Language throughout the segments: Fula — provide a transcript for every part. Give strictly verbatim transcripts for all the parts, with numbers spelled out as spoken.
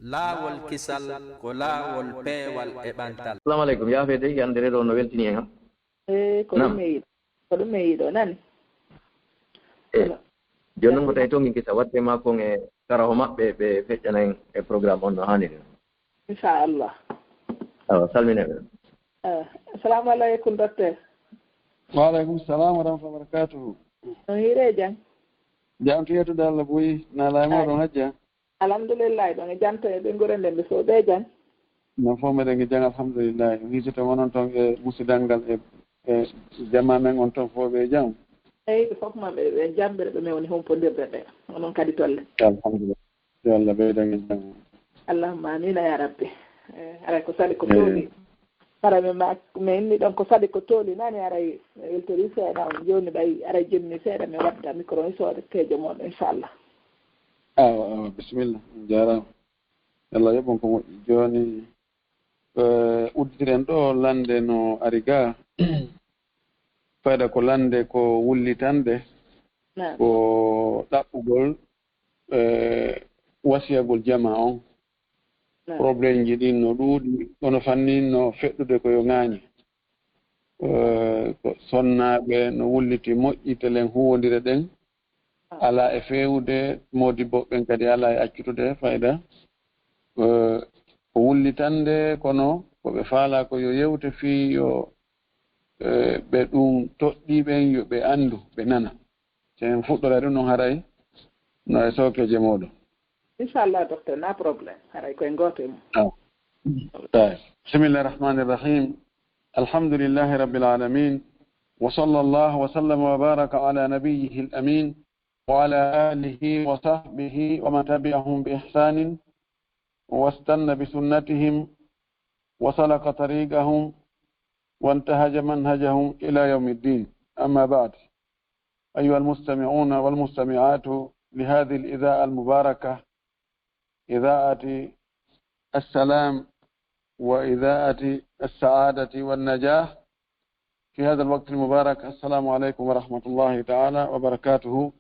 Laawol kisal ko laawol peewal e ɓantal. Assalamu aleykum. Yaafeede, yande reɗo no weltini en. E ko ɗum e yiɗo, ko ɗum e yiɗo nani. E jooni noon ko tawi toon min kisa waɗde ma kon e karaho maɓɓe, ɓe feƴƴana en e programme on no haaniri. Inchallah. Awa, salmineɓe. Assalamu aleykum, docteur. Wa aleykum salam wa rahmatullahi wa barakatuhu. On hiire jam. Jam to yettude Allah buy, na lay moɗon hajja. Alhamdulillahi, ɗon e jam to e ɓe ngure nden ɓe soɓe jam. Non fof meɗen e jam alhamdulillahi. On hiisito onon toon e musidal ngal e e jama men on toon fof ɓe jam. Eyyi, fof maɓɓe ɓe jam, ɓe ɓe mewni humpondirde ɓe. Onon kadi tolle. Alhamdulillah. Yo Allah ɓeydan en jam. Allahumma amina ya rabbi. Eh, haray ko sali ko tooli. Haray mi ma mi inni ɗon ko sali ko tooli nani, haray mi weltori seeɗa on jooni ɓay haray jemmi seeɗa mi wadda micro on soode keejo mon inchallah. Awa awa, bisimilla, on jarama. Allah yoɓon ko moƴƴi. Jooni eh, uddiren ɗo lande no ari ga. Fayda ko lande ko wullitande, ko ɗaɓɓugol e wasiyagol jama on. Problémeji ɗin no ɗuuɗi, kono fannin no feɗɗude ko yo ŋaañi. Eh, ko sonnaaɓe no wulliti moƴƴi telen huwondire ɗen. Alaa e feewude, moodibbo ɓen kadi alaa e accutude fayda. Eh, ko wullitande, kono ko ɓe faalaa ko yo yewte fii yo eh, ɓe ɗum toɗɗii ɓen yo ɓe anndu, ɓe nana. Si en fuɗɗoray ɗum ɗon haray no e sookeeje mooɗon. Inchallah docteur, na problème, haray koye gooto e mum. Aw. Tawi. Bismillahi rahmani rahim. Alhamdulillahi rabbil alamin. Wa sallallahu wa sallama wa baraka ala nabiyyihi al-amin wa ala alihi wa sahbihi wa man tabi'ahum bi ihsanin واستن بسنتهم وسلك طريقهم وانتهج منهجهم إلى يوم الدين. أما بعد، أيها المستمعون والمستمعات لهذه الإذاعة المباركة، إذاعة السلام وإذاعة السعادة والنجاح، في هذا الوقت المبارك، السلام عليكم ورحمة الله تعالى وبركاته.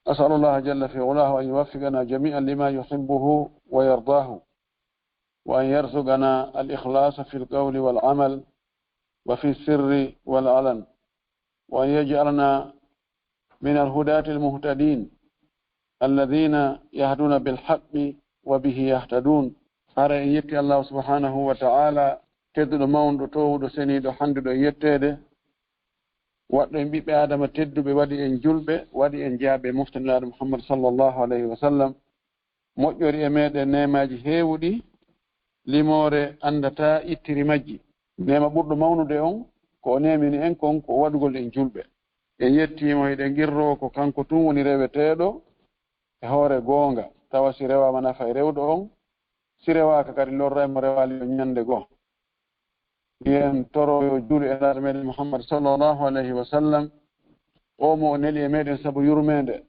أسأل الله جل في علاه أن يوفقنا جميعا لما يحبه ويرضاه، وأن يرزقنا الإخلاص في القول والعمل وفي السر والعلن، وأن يجعلنا من الهداة المهتدين الذين يهدون بالحق وبه يهتدون. Hara en yetti Allahu subhanahu wa ta'ala, tedduɗo, mawnuɗo, toowuɗo, seniiɗo, hannduɗo e yetteede, waɗɗo en ɓiɓɓe Aadama tedduɓe, waɗi en julɓe, waɗi en jaaɓe moftaniraaɗo Muhammad sallallahu alayhi wa sallam. Moƴƴori e meeɗen neemaaji heewuɗi, limoore anndataa ittiri majji. Neema ɓurɗo mawnude on, ko o neemini en kon, ko o waɗugol en julɓe. En yettii mo, hiɗen qirroo ko kanko tun woni reweteeɗo e hoore goonga, tawa si rewaama nafa e rewɗo on, si rewaaka kadi lorray mo, rewaali on ñannde goo. Yen toro yo juulu e Nulaaɗo meɗen Muhammad sallallahu alayhi wa sallam, o mo o neli e meɗen sabu yurmeende,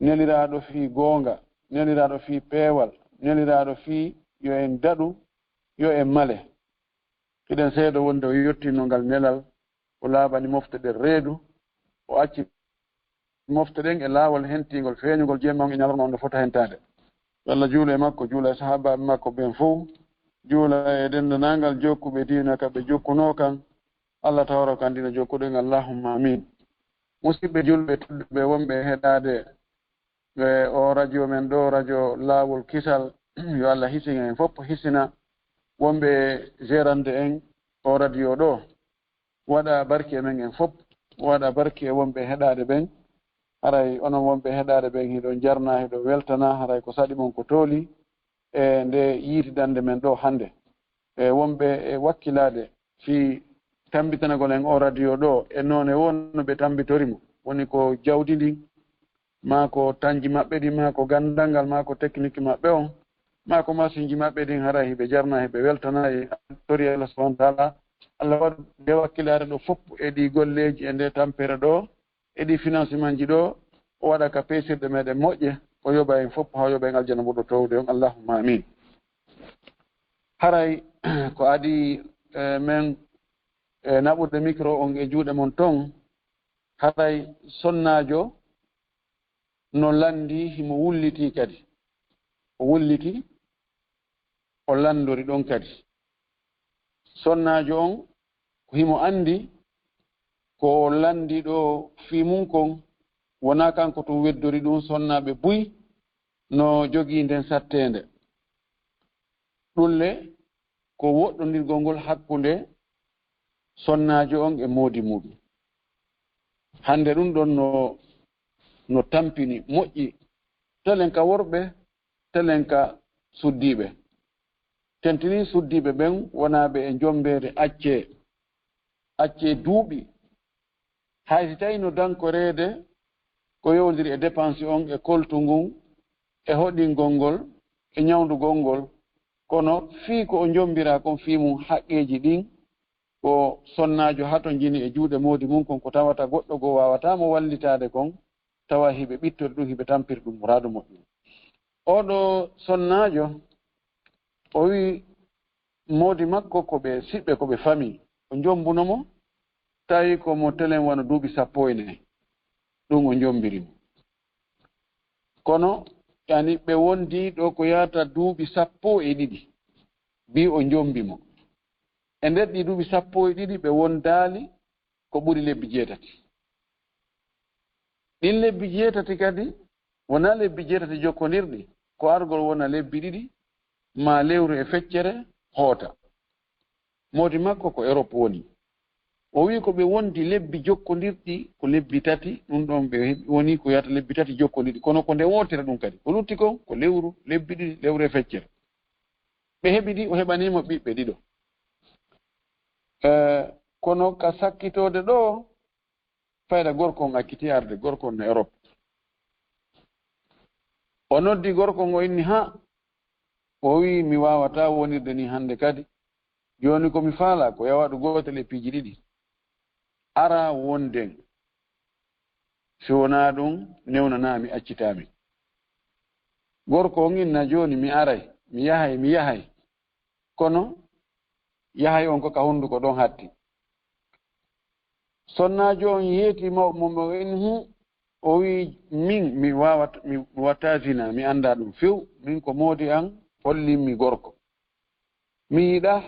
neliraaɗo fii goonga, neliraaɗo fii peewal, neliraaɗo fii yo en daɗu, yo en male. Hiɗen seedo wonde o yottinno ngal nelal, o laaɓani mofte ɗen reedu, o acci mofte ɗen e laawol hentiingol feeñugol jemma on e ñalorma on no fota hentaade. Yo Allah juulu e makko, juula e sahaabaaɓe makko ɓen fow, juula e denndanangal jokkuɓe diina ka ɓe jokkunoo kan. Allah tawra ko anndina jokkuɗen, Allahumma amin. Musidɓe julɓe tedduɓe wonɓe heɗaade e o radio men ɗo, radio Laawol Kisal, yo Allah hisin en fof, hisina wonɓe gérande en o radio ɗo. Waɗa barki e men en fof, waɗa barki e wonɓe heɗaade ɓen. Haray onon wonɓe heɗaade ɓen, hiɗon jarna, hiɗon weltana, haray ko saɗi mon ko tooli e nde yiitidande men ɗo hannde. E wonɓe e wakkilaade fii tambitanagol en o radio ɗo e noone won no ɓe tambitori mo, woni ko jawdi ndin, maa ko tanji maɓɓe ɗin, maa ko ganndal ngal, maa ko teknik maɓɓe on, maa ko masinji maɓɓe ɗin, haray hiɓe jarna, hiɓe weltana, e tori Allah subhanahu wa taala, Allah waɗu nde wakkilaare ɗo fof e ɗi golleeji e nde tampere ɗo, e ɗi financement ji ɗo, o waɗa ka peesirɗe meɗen moƴƴe, o yoɓa en fof, haa yoɓa en aljanna ɓurɗo toowde on, Allahumma amin. Haray ko adii e men e naɓude micro on e juuɗe mon ton, haray sonnaajo no lanndii, himo wullitii kadi. o wulliti, o lanndori ɗon kadi. Sonnaajo on, ko himo anndi ko o lanndi ɗo fii mun kon, wonaa kanko tun weddori ɗun, sonnaaɓe buy no jogii nden satteende. Ɗun le ko woɗɗondirgol ngol hakkunde sonnaajo on e moodi muuɗum. Hannde ɗun ɗon no, no tampini, moƴƴi, telen ka worɓe, telen ka suddiiɓe. Tentinii suddiiɓe ɓen wonaaɓe e njommbeede accee, accee duuɓi. Hay si tawii no dankoreede ko yowondiri e depansi on, e koltu ngun, e hoɗingol ngol, e ñawndugol ngol, kono fii ko o njommbiraa kon fii mun haqqeeji ɗin, ko sonnaajo hatonjini e juuɗe moodi mun kon, ko tawata goɗɗo goo waawataa mo wallitaade kon, tawa hiɓe ɓittori ɗum, hiɓe tampiri ɗum muraadu moƴƴum. Oɗo sonnaajo, o wi'i moodi makko ko ɓe siɓɓe, ko ɓe famii. O jommbuno mo, tawi ko mo telen wano duuɓi sappo e nayi. Ɗum o jommbiri mo. Kono, yani, ɓe wondi ɗo ko yaata duuɓi sappo e ɗiɗi. Bi o jommbi mo. E nder ɗi duuɓi sappo e ɗiɗi, ɓe wondaali ko ɓuri lebbi jeetati. Ɗin lebbi jeetati kadi, wonaa lebbi jeetati jokkondirɗi, ko argol wona lebbi ɗiɗi, maa lewru e feccere hoota. Moodi makko ko Europe woni. O wi'i ko ɓe wondi lebbi jokkondirɗi, ko lebbi tati, ɗum ɗon ɓe heɓi, woni ko yaata lebbi tati jokkondirɗi, kono ko nde wootere ɗum kadi. Ko lutti kon, ko lewru, lebbi ɗiɗi, lewru e feccere. Ɓe heɓi ɗi, o heɓanii mo ɓiɓɓe ɗiɗo. Eh, kono ka sakkitoode ɗo, fayda gorko on acciti arde, gorko on no Europe. O noddi gorko on, o inni, "Ha?" O wi'i, "Mi waawataa wonirde ni hannde kadi. Jooni ko mi faalaa ko yo a waɗu gootel e piiji ɗiɗi. Araa wonden. Si wonaa ɗum, newnanaa mi, accitaa mi." Gorko on inna, "Jooni mi aray, mi yahay, mi yahay." Kono yahay on ko ka hunduko ɗon hatti. Sonnaajo on yeeti mawɓe mum, o inni, "Hu," o wi'i, "Min, mi waawat-, mi watta zina, mi anndaa ɗum few. Min ko moodi an hollimmi gorko. Mi yiɗaa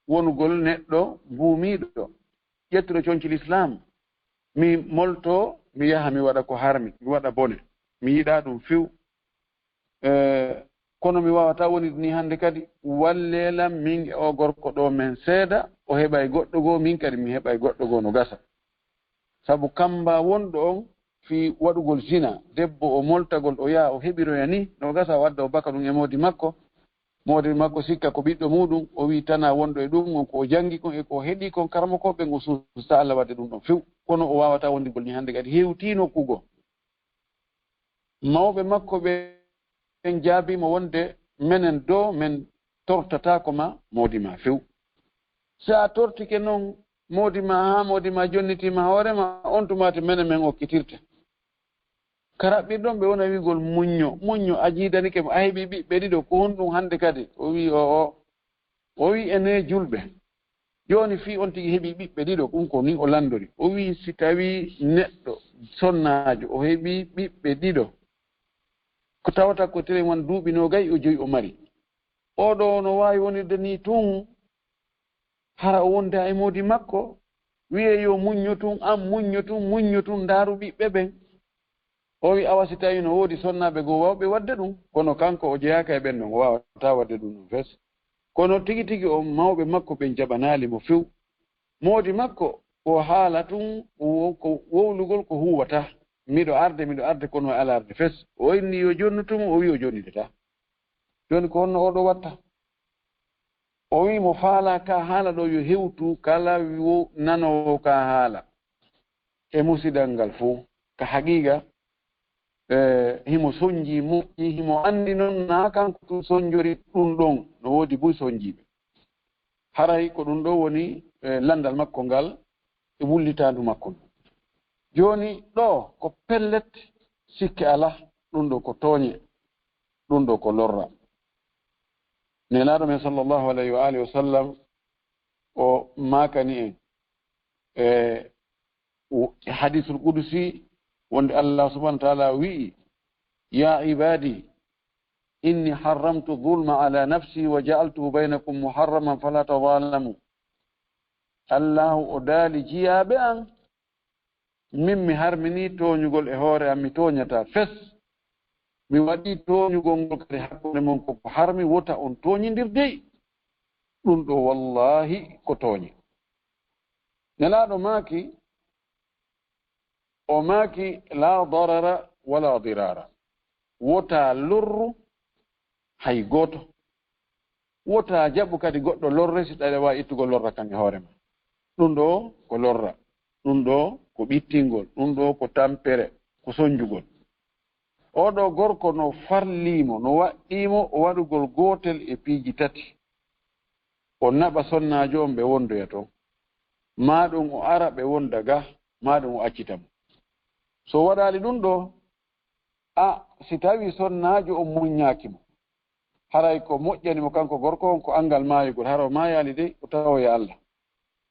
wonugol neɗɗo mbuumiiɗo, ƴettuɗo conci Lislaam. Mi moltoo, mi yaha, mi waɗa ko harmi, mi waɗa bone. Mi yiɗaa ɗum few. Eh, kono mi waawataa wonirde ni hannde kadi. Wallee lan min e o gorko ɗo men seeda, o heɓay goɗɗo goo, min kadi mi heɓay goɗɗo goo, no gasa." Sabu kamba wonɗo on fii waɗugol zina, debbo o moltagol, o yaha o heɓiroya ni, no gasa o adda o baka ɗum e moodi makko. Moodi makko sikka ko ɓiɗɗo muuɗum, o wi'i tanaa wonɗo e ɗum on, ko o janngi kon e ko o heɗii kon, karamokooɓe ɓen o suusa Alla waɗde ɗum ɗon few. Kono o waawataa wondigol ni hannde kadi, hewtii nokku goo. Mawɓe makko ɓen jaabii mo wonde, "Menen doo, men tortataako ma moodi maa few. Si a tortike non moodi maa haa moodi maa jonnitii ma hoore maa, on tumaati menen men okkitirte." Ka raɓɓirɗon ɓe wona wi'ugol, "Muñño, muñño, a jiidanike mo, a heɓii ɓiɓɓe ɗiɗo, ko honɗum hannde kadi?" O wi'i, "O'o." O wi'i, "Enee julɓe, jooni fii on tigi heɓii ɓiɓɓe ɗiɗo," ɗum ko nin o lanndori. O wi'i, "Si tawii neɗɗo sonnaajo o heɓii ɓiɓɓe ɗiɗo, ko tawata ko telen won duuɓi noogay o joyi o mari. Oɗo no waawi wonirde nii tun, hara o wonda e moodi makko, wi'ee yo muñño tun, an muñño tun, muñño tun, ndaaru ɓiɓɓe ɓen." O wi'i, "Awa si tawii no woodi sonnaaɓe goo waawɓe waɗde ɗum, kono kanko o jeyaaka e ɓen ɗon, o waawataa waɗde ɗum ɗum fes." Kono tigi tigi on mawɓe makko ɓen jaɓanaali mo few. Moodi makko o haala tun, o wo-, ko wowlugol ko huuwataa. "Miɗo arde, miɗo arde, kono o alaa arde fes." O inni yo jonnutu mo, o wi'i o jonnidataa. Jooni ko honno oɗo watta? O wi'i mo faalaa ka haala ɗo yo hewtu kala wo-, nanoowo ka haala e musidal ngal fow. Ka haqiiqa, eh, himo sonji moƴƴi, himo anndi non naa kanko tun sonjori ɗum ɗon, no woodi buy sonjiiɓe. Haray ko ɗum ɗo woni, eh, lanndal makko ngal e wullitaandu makko ndun. Jooni ɗo ko pellet, sikke alaa, ɗum ɗo ko tooñe, ɗum ɗo ko lorra. Nelaaɗo men sallallahu alayhi wa alihi wa sallam o maakani en e, e hadiisul qudusi wonde Allah subhanahu wa ta'ala wi'i, "Ya ibadi, إني حرمت الظلم على نفسي وجعلته بينكم محرما فلا تظالموا. Allaahu o daali jiyaaɓe an, min mi harmini tooñugol e hoore am, mi tooñataa fes. Mi waɗi tooñugol ngol kadi hakkunde mon ko ko harmi, wota on tooñindir dey. Ɗum ɗo wallaahi ko tooñe. Nelaaɗo maaki, o maaki, "Laa darara walaa diraara." Wota lorru hay gooto. Wota jaɓu kadi goɗɗo lorre si tawi aɗa waawi ittugol lorra kan e hoore ma. Ɗum ɗo ko lorra. Ɗum ɗo ko ɓittingol. Ɗum ɗo ko tampere, ko sonjugol. Oɗo gorko no farliimo, no waɗɗiimo o waɗugol gootel e piiji tati. O naɓa sonnaajo on ɓe wondoya ton. Maa ɗum o ara ɓe wonda ga, maa ɗum o accita mo. So waɗaali ɗum ɗo, a, si tawi sonnaajo on muññaaki mo, haray ko moƴƴani mo kanko gorko on ko anngal maayugol, hara o maayaali dey, o tawoya Allah.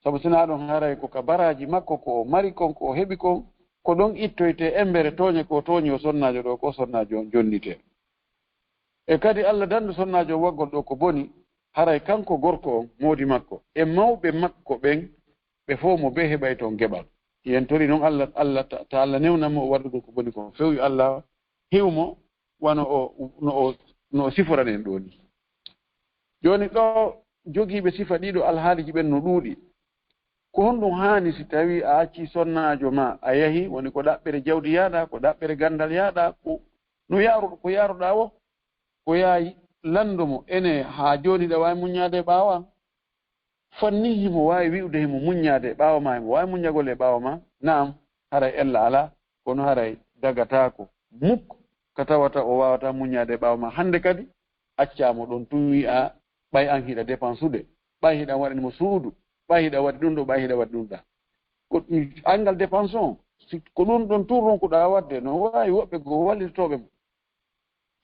Sabu sinaa ɗum haray ko ka baraaji makko ko o mari kon, ko o heɓi kon, ko ɗon ittoyte embere tooñe ko o tooñi o sonnaajo ɗo, ko o sonnaajo on jonnitee. E kadi Allah dandu sonnaajo on waggol ɗo ko boni, haray kanko gorko on, moodi makko, e mawɓe makko ɓen, ɓe fow mo bee heɓay ton geɓal. Yen tori non Allah, Allah ta, ta Allah newnan mo o waɗugol ko boni kon. Few yo Allah hew mo wano o, no o, no o siforanen ɗo ni. Jooni ɗo jogiiɓe sifa ɗiɗo alhaaliji ɓen no ɗuuɗi. Ko honɗum haani si tawi a acci sonnaajo ma, a yahi, woni ko ɗaɓɓere jawdi yaaɗa, ko ɗaɓɓere ganndal yaaɗa, ko no yaaru-, ko yaaruɗaa wo? Ko yaay lanndo mo, ene haa jooni ɗa waawi muññaade e ɓaawo an? Fanni himo waawi wi'ude himo muññaade e ɓaawo ma, himo waawi muññagol e ɓaawo ma? Naam, haray ella alaa, kono haray dagataako muk ka tawata o waawata muññaade e ɓaawo ma. Hannde kadi, accaa mo ɗon tun wi'a, "Ɓay an hiɗa dépensude, ɓay hiɗa waɗani mo suudu, ɓay hiɗa waɗi ɗum ɗo, ɓay hiɗa waɗi ɗum ɗa." Ko anngal dépense on, si ko ɗum ɗon tun ronkuɗaa waɗde, no waawi woɓɓe goo wallitotooɓe mo.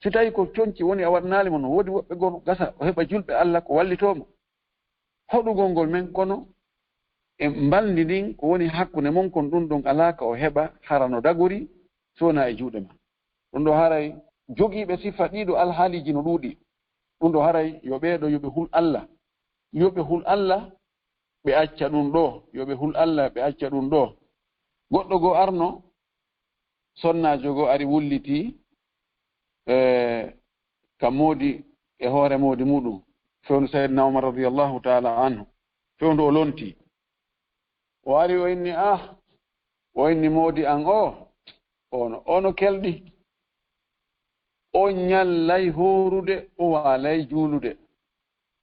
Si tawi ko conci woni a waɗanaali mo, no woodi woɓɓe goo gasa o heɓa julɓe Allah ko wallitoo mo. Hoɗugol ngol men kono e mbalndi ndin ko woni hakkunde mon kon ɗum ɗon alaa ka o heɓa hara no dagori so wonaa e juuɗe ma. Ɗum ɗo haray jogiiɓe sifa ɗiɗo alhaaliji no ɗuuɗi. Ɗum ɗo haray yo ɓeeɗo yo ɓe hul Allah. Yo ɓe hul Allah ɓe acca ɗum ɗo. Yo ɓe hul Allah ɓe acca ɗum ɗo. Goɗɗo goo arno, sonnaajo goo ari wulliti, e, ka moodi e hoore moodi muɗum. Fewndo Sayyidina Umar radiyallahu ta'ala anhu. Fewndo o lonti. O ari o inni, "Ah," o inni, "moodi an o, ono, ono kelɗi. O ñallay hoorude, o waalay juulude."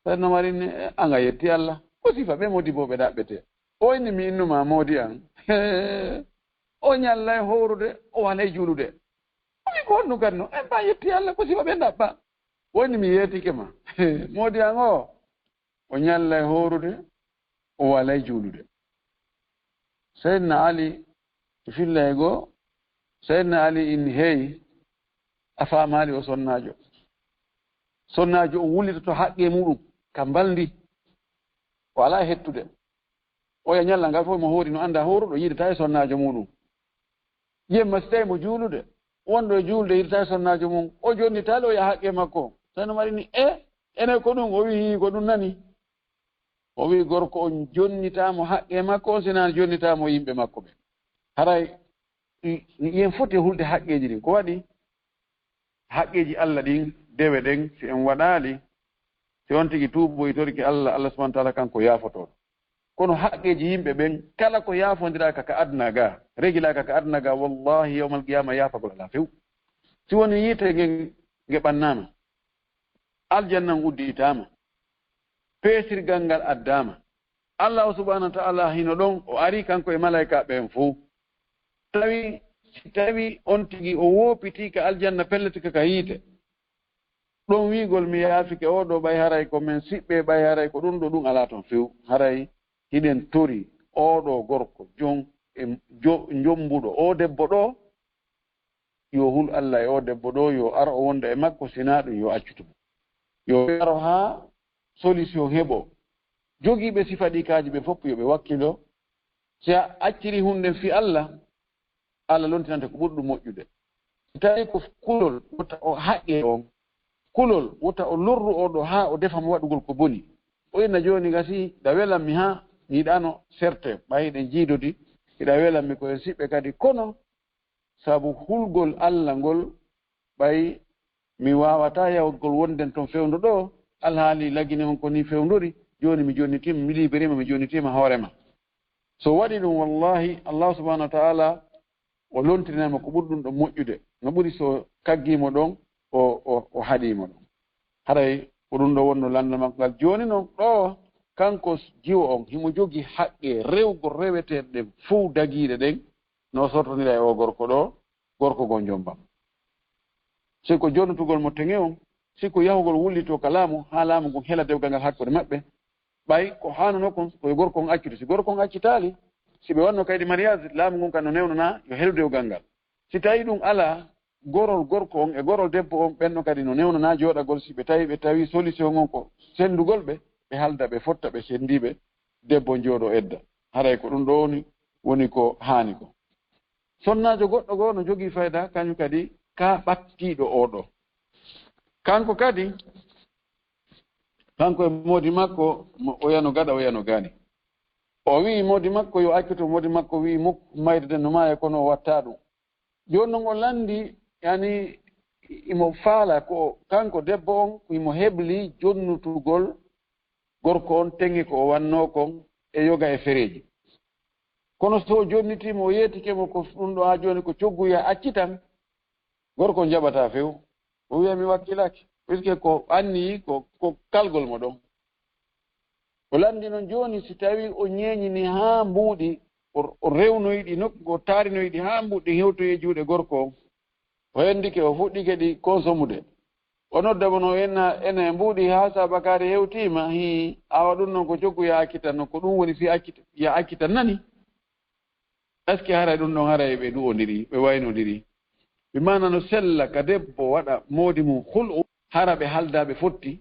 Ceerno Umar inni, "Eh, anga yetti Allah. Ko sifa ɓe moodi bo ɓe ɗaɓɓete?" O inni, "Mi innuma moodi an. O ñallay hoorude, o waalay juulude." O wi, "Ko honɗum kadi no? En ba yetti Allah, ko sifa ɓe ɗaɓɓa." O inni, "Mi yeetike ma. Moodi an o, o ñallay hoorude, o waalay juulude." Seydina Ali e fillay goo, Seydina Ali inni, "Hey, a faamaali o sonnaajo." Sonnaajo on wullitoto haqqee muɗum ka mbalndi. O alaa e hettude. Oya ñalla ngal fof mo hoori no annda hooruɗo yiidata e sonnaajo muɗum. Jemma si tawi mo juulude, wonɗo e juulde yiidata e sonnaajo mum, o jonnitaali oya haqqee makko. Seydina Umar inni, "E, ene ko ɗum?" O wi'i, "Ko ɗum nani." O wi'i, "Gorko on jonnitaa mo haqqee makko, on sinaa jonnitaa mo yimɓe makko ɓe." Haray, i, i, en foti e hulde haqqeeji ɗin. Ko waɗi? Haqqeeji Allah ɗin, dewe ɗen, si en waɗaali, si on tigi tuuboytorki Allah, Allah subhanahu wa ta'ala kanko yaafotooɗo. Kono haqqeeji yimɓe ɓen, kala ko yaafondiraaka ka aduna ga, regilaaka ka aduna ga, wallahi yawmal qiyama yaafagol alaa few. Si woni yiite ngen nge ɓannaama, aljanna on udditaama, peesirgal ngal addaama. Allahu subhanahu wa ta'ala hino ɗon, o ari kanko e malaa'ika ɓen fow. Tawi, si tawi on tigi o woopitii ka aljanna pellet ka, ka yiite, ɗon wi'ugol, "Mi yaafike oo ɗoo, ɓay haray ko men siɓɓe, ɓay haray ko ɗum ɗoo, ɗum alaa ton few." Haray hiɗen tori oo ɗoo gorko, jon, e, jo, jombuɗo oo debbo ɗoo, yo hul Allah e oo debbo ɗoo, yo ar o wonda e makko, sinaa ɗum yo accu tuma. Yo aro haa solution heɓo. Jogiiɓe sifa ɗi kaaji ɓe fof yo ɓe wakkilo. Si a acciri hunden fii Allah, Allah lontinante ko ɓuri ɗum moƴƴude. Si tawi ko kulol, wota o haqqee on, kulol, wota o lorru oo ɗoo haa o defa mo waɗugol ko boni. O inna jooni gasi, hiɗa welammi haa mi yiɗaano serte, ɓay hiɗen jiidodi, hiɗa welammi ko en siɓɓe kadi. Kono sabu hulgol Alla ngol, ɓay mi waawataa yahugol wonden ton fewndo ɗoo, alhaali lagine on ko nii fewndori, jooni mi jonnitiima, mi liibiriima, mi jonnitiima hoore ma. So waɗi ɗum, wallaahi, Allaahu subhaanahu wa ta'aalaa o lontirinay mo ko ɓuri ɗum ɗon moƴƴude, no ɓuri so kaggii mo ɗon, o, o, o haɗii mo ɗon. Haray ko ɗum ɗoo wonno lanndal makko ngal. Jooni non ɗoo, kanko jiwo on, himo jogii haqqe rewgol reweteeɗe ɗen fow dagiiɗe ɗen, no o sortonira e oo gorko ɗoo, gorko goo jomba mo. Si ko jonnitugol mo teŋe on, si ko yahugol wullitoo ka laamu, haa laamu ngun hela dewgal ngal hakkunde maɓɓe, ɓay ko haanunoo kon, ko yo gorko on accude. Si gorko on accitaali, si ɓe wannoo kaydi mariage, laamu ngun kan no newnanaa yo helu dewgal ngal. Si tawii ɗum alaa, gorol gorko on e gorol debbo on, ɓen ɗon kadi no newnanaa jooɗagol. Si ɓe tawii, ɓe tawii solution on ko senndugol ɓe, ɓe halda, ɓe fotta, ɓe senndiiɓe, debbo on jooɗoo edda. Haray ko ɗum ɗoo woni, woni ko haani ko. Sonnaajo goɗɗo goo no jogii fayda, kañum kadi, ka ɓattiiɗo oo ɗoo. Kanko kadi, kanko e moodi makko, mo, o yano gaɗa, o yano gaani. O wi'i moodi makko yo accu, to moodi makko wi'i muk, mayde den no maaya, kono o wattaa ɗum. Jooni non o lanndi, yani, imo faala ko kanko debbo on, imo hebli jonnutugol gorko on teŋe ko o wannoo kon e yoga e fereeji. Kono so o jonnitii mo, o yeetike mo ko ɗum ɗoo haa jooni ko coggu ya accitan, gorko on jaɓataa few. O wi'a mi wakkilaaki, puisque ko anniyii ko, ko kalgol mo ɗon. O lanndi non jooni, si tawii o ñeeñini haa mbuuɗi, o, o rewnoyi ɗi nokku, o taarinoyi ɗi haa mbuuɗi hewtoyi e juuɗe gorko on. O henndike, o fuɗɗike ɗi konsomude. O nodda mo no ena, ena e mbuuɗi haa saabakaari hewtiima, hii, awa ɗum non ko coggu ya accitan non, ko ɗum woni fii accit-, ya accitan nani? Est-ce que haray ɗum ɗon haray ɓe ɗuwondiri, ɓe waynondiri? Bi maana no sella ka debbo waɗa moodi mum hul'u, hara ɓe haldaa ɓe fotti,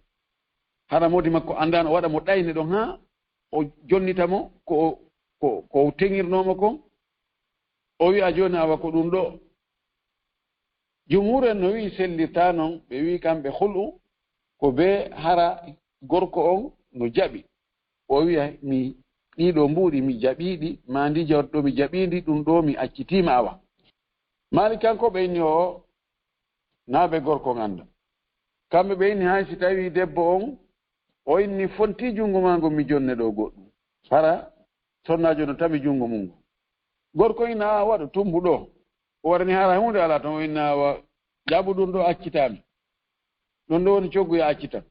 hara moodi makko anndaano, o waɗa mo ɗayne ɗon haa o jonnita mo ko, ko, ko teŋirnoo mo kon. O wi'a jooni awa ko ɗum ɗoo. Jumhur en no wi'i sellirtaa non, ɓe wi'i kamɓe hul'u ko bee hara gorko on no jaɓi. O wi'a mi ɗii ɗoo mbuuɗi mi jaɓii ɗi, maa ndii jawdi ɗoo mi jaɓii ndi, ɗum ɗoo mi accitiima awa. Maalikankooɓe inni o naa ɓe gorko on annda. Kamɓe ɓe inni hay si tawii debbo on o inni fontii junngo maa ngon mi jonne ɗoo goɗɗum. Hara sonnaajo no tami junngo mum ngo. Gorko ina a waɗa tummbu ɗoo. O warani hara huunde alaa ton, o inna awa jaɓu ɗum ɗoo accitaa mi. Ɗum ɗoo woni coggu ya accitan.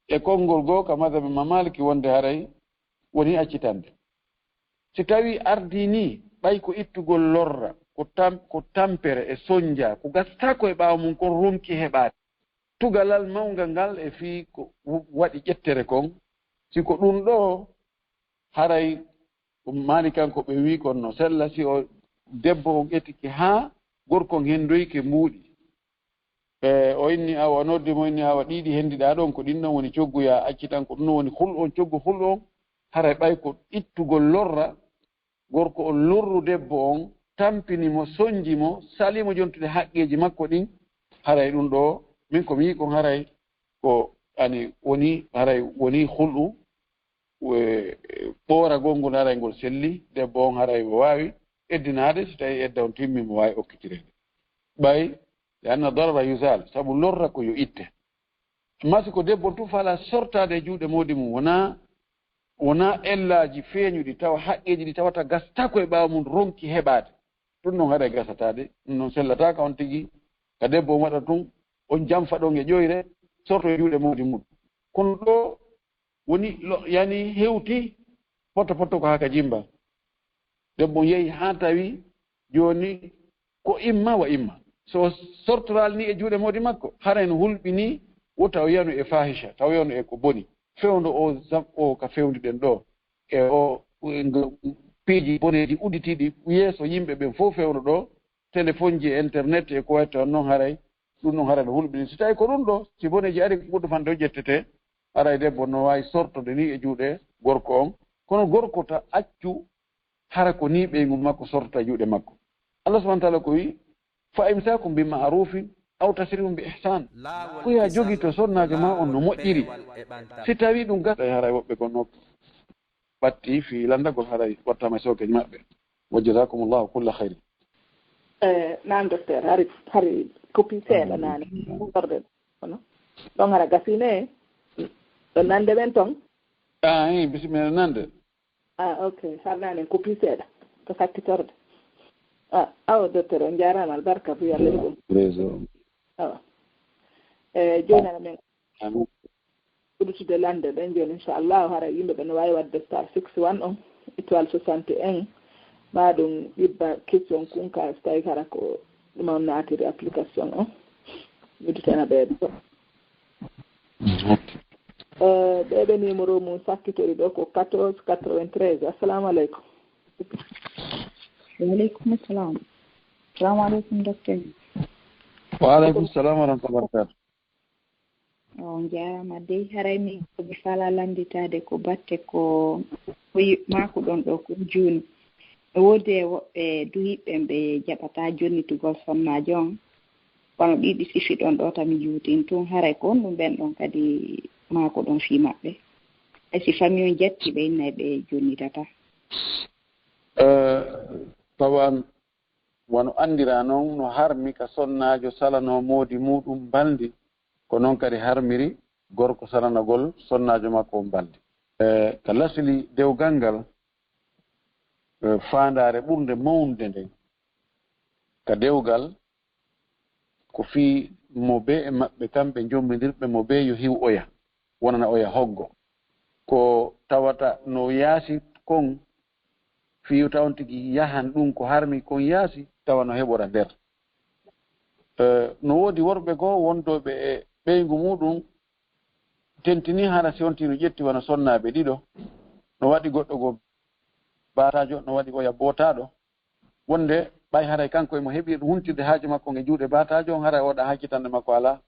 E konngol goo ka mazhabi Imaam Maaliki wonde haray woni accitande. Si tawii ardii nii, ɓay ko ittugol lorra, ko tam-, ko tampere e sonnja, ko gasataa ko e ɓaawo mum kon ronki heɓaade. Tugalal mawngal ngal e fii ko w-, waɗi ƴettere kon, si ko ɗum ɗoo, haray ko Maalikankooɓe wi'i kon no sella, si o debbo on etike haa gorko on henndoyike mbuuɗi. E, o inni awa, o noddi mo, inni awa, ɗiɗi henndiɗaa ɗon, ko ɗin ɗon woni coggu ya accitan, ko ɗum ɗon woni hul'u on, coggu hul'u on, haray ɓay ko ittugol lorra, gorko on lorru debbo on, tampini mo, sonnji mo, salii mo jontude haqqeeji makko ɗin, haray ɗum ɗoo, min ko mi yi'i kon haray ko, ani, woni, haray woni hul'u, e, ɓooragol ngol haray ngol selli, debbo on haray o waawi eddinaade, so tawii edda on timmi mo waawi okkitireede. Ɓay, li anna darara yuzal, sabu lorra ko yo itte. Amma si ko debbo on tun faalaa sortaade e juuɗe moodi mum, wonaa, wonaa ellaaji feeñuɗi, tawa haqqeeji ɗi tawata gasataa ko e ɓaawo mum ronki heɓaade. Ɗum ɗon haray gasataade, ɗum ɗon sellataa ka on tigi, ka debbo on waɗa tun, on janfa ɗon e ƴoyre, sorto e juuɗe moodi mum. Kono ɗoo woni lo-, yani hewti poto poto ko haa ka jimba. Debbo on yehi haa tawi jooni ko imma wa imma. So sortoraali ni e juuɗe moodi makko, haray no hulɓinii wota o yanu e fahisha, taw yanu e ko boni. Fewndo o zam-, o ka fewndi ɗen ɗoo, e o, e ngo, piiji boneeji udditiiɗi yeeso yimɓe ɓen fow fewndo ɗoo, telefonji e internet e ko wayi ton non haray, ɗum ɗon haray no hulɓinii. Si tawii ko ɗum ɗoo, si boneeji ari ko ɓurɗo fanɗude o ƴettetee, haray debbo no waawi sortode ni e juuɗe gorko on. Kono gorko ta accu hara ko ni ɓeyngu makko sortata juuɗe makko. Allah subhanahu wa ta'ala ko wi, "Fa imsakun bi ma'rufin aw tasri'un bi ihsan. Ko ya jogito sonnaajo ma on no moƴƴiri. Si tawi ɗum gasa, haray woɓɓe gonnooɓe ɓatti fii lanndagol, haray wattaama e sookeeji maɓɓe. Wa jazakumullahu kulla khairin. Eh, naan docteur, hari, hari kopi seeɗa naane. Orde. Kono ɗon hara gasine. Ɗo nande men ton. Ah, eh, bisimilla nande. Ah, ok. Har naane kopi seeɗa. Ko sakkitorde. Ah, awo docteur, on jaaraama, albarka, bu Yalla ɗum. Réseau. Awa. Eh, jooni hara men Amin. Uddutude lande ɗen jooni, inchallahu, hara yimɓe ɓe no waawi waɗde star six one on, étoile soixante et un, ma ɗum ƴibba question kun ka, so tawi hara ko ɗum on naatiri application on. Udditana ɓe ɗo. Eh, ɓe ɓe numéro mum sakkitori ɗo ko quatorze quatre-vingt-treize. Assalamu aleykum. Wa aleykum salam. Salamu aleykum, docteur. Wa aleykum salam wa rahmatullahi wa barakatuh. On jaaraama dey. Haray min ko mi faalaa lannditaade ko batte ko, ko yi-, maaku ɗon ɗo ko juuni. No woodi e woɓɓe duhiiɓe ɓe jaɓataa jonnitugol sonnaajo on. Wano ɗiɗi sifi ɗon ɗo tan mi juutin tun. Haray ko honɗum ɓen ɗon kadi maaku ɗon fii maɓɓe? Hay si famille on jatti ɓe innay ɓe jonnitataa. Eh, tawan wano anndiraa non, no harmi ka sonnaajo salanoo moodi muuɗum mbalndi, ko non kadi harmiri gorko salanagol sonnaajo makko on mbalndi. Eh, ka lasli dewgal ngal, eh, faandaare ɓurnde mawnde nden ka dewgal, ko fii mo bee e maɓɓe kamɓe njommbindirɓe mo bee yo hiw oya, wonana oya hoggo. Ko tawata no yaasi kon, fii yo taw on tigi yahan ɗum ko harmi kon yaasi, tawa no heɓora nder. Eh, no woodi worɓe goo wondooɓe e ɓeyngu muuɗum, tentini hara si on tigi no ƴetti wano sonnaaɓe ɗiɗo, no waɗi goɗɗo goo baataajo, no waɗi oya bootaaɗo. Wonde ɓay haray kanko emo heɓi huntirde haaju makko e juuɗe baataajo on, haray oɗa hakkitande makko alaa.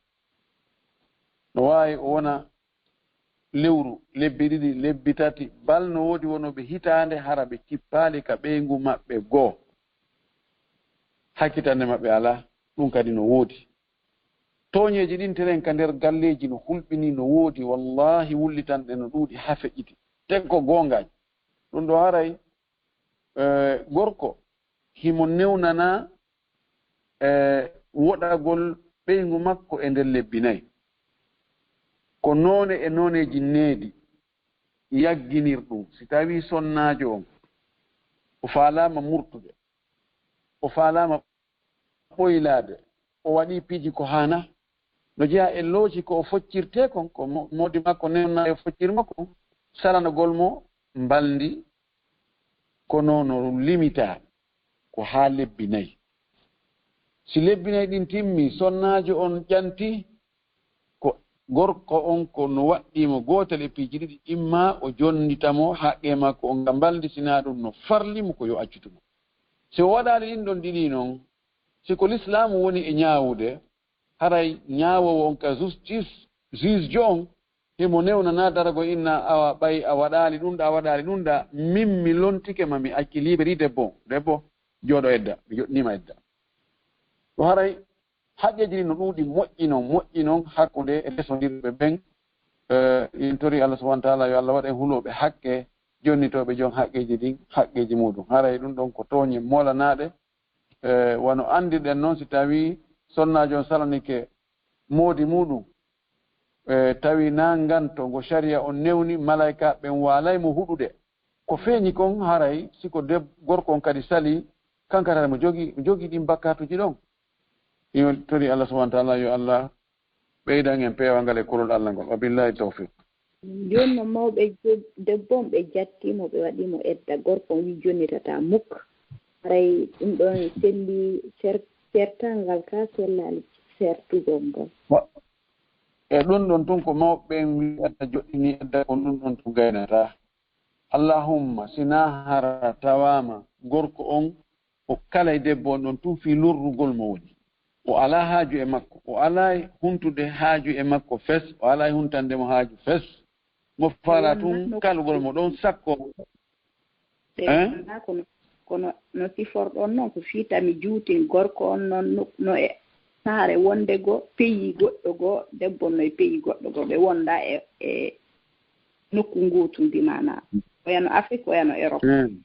No waawi o wona lewru, lebbi ɗiɗi, lebbi tati, bal no woodi wonooɓe hitaande hara ɓe cippaali ka ɓeyngu maɓɓe goo. Hakkitande maɓɓe alaa, ɗum kadi no woodi. Tooñeeji ɗin telen ka nder galleeji no hulɓini, no woodi, wallaahi wullitanɗe no ɗuuɗi haa feƴƴiti. Te ko goongaaji. Ɗum ɗo haray, eh, gorko himo newnana, eh, woɗagol ɓeyngu makko e nder lebbi nayi. Ko noone e nooneeji needi yagginir ɗum. Si tawii sonnaajo on, o faalaama murtude, o faalaama ɓoylaade, o waɗii piiji ko haanaa, no jeyaa e looci ko o foccirtee kon, ko mo-, moodi makko newna e foccir makko, salanagol mo mbalndi, kono no limitaa, ko haa lebbi nayi. Si lebbi nayi ɗin timmi, sonnaajo on ƴanti, ko gorko on ko no waɗɗii mo gootel e piiji ɗiɗi, imma o jonnita mo haqqee makko on ka mbalndi, sinaa ɗum no farli mo ko yo accutu mo. Si o waɗaali ɗin ɗon ɗiɗi non, si ko lislaamu woni e ñaawude, haray ñaawoowo on ka justice, juge jo on, himo newnana daragol inna awa ɓay a waɗaali ɗum ɗa, a waɗaali ɗum ɗa, min mi lontike ma mi acci liberi debbo on. Debbo, jooɗo edda, mi joɗɗiniima edda. Ɗo haray haqqeeji ɗin no ɗuuɗi moƴƴi non, moƴƴi non hakkunde e resondirɓe ɓen. Eh, en tori Allah subhanahu wa ta'ala yo Allah waɗ en hulooɓe haqqe, jonnitooɓe jon haqqeeji ɗin, haqqeeji muuɗum. Haray ɗum ɗon ko tooñe molanaaɗe. Eh, wano anndirɗen non, si tawii sonnaajo on salanike moodi muuɗum, eh, tawi naa nganto ngo sariya on newni, malaykaaɓe ɓen waalay mo huɗude. Ko feeñi kon haray, si ko deb-, gorko on kadi sali, kanko haray mo jogi, mo jogi ɗin bakkaatuuji ɗon. Yo tori Allah subhanahu wa ta'ala, yo Allah ɓeydan en peewal ngal e kulol Allah ngol. Wa billahi tawfiq. Jooni no mawɓe jo-, debbo on ɓe jatti mo, ɓe waɗi mo edda, gorko on wi jonnitataa muk. Haray ɗum ɗon selli ser-, sertangal ka sellaali sertugol ngol. Wa-, e ɗum ɗon tun ko mawɓe ɓen wi'ata joɗɗini edda kon, ɗum ɗon tun gaynataa. Allahumma, sinaa hara tawaama gorko on o kalay debbo on ɗon tun fii lorrugol mo woni. O alaa haaju e makko. O alaa huntude haaju e makko fes. O alaa huntande mo haaju fes. Mo faalaa tun kalugol mo ɗon sakko. Eh? Kono, kono no siforɗon non ko fii tami juutin gorko on non no, no e, Saare wonde go peyi goɗɗo go, debbo no e peyi goɗɗo go, ɓe wonda e, e nokku ngootu ndi, maana o yano Afrique, o yano Europe. Mm.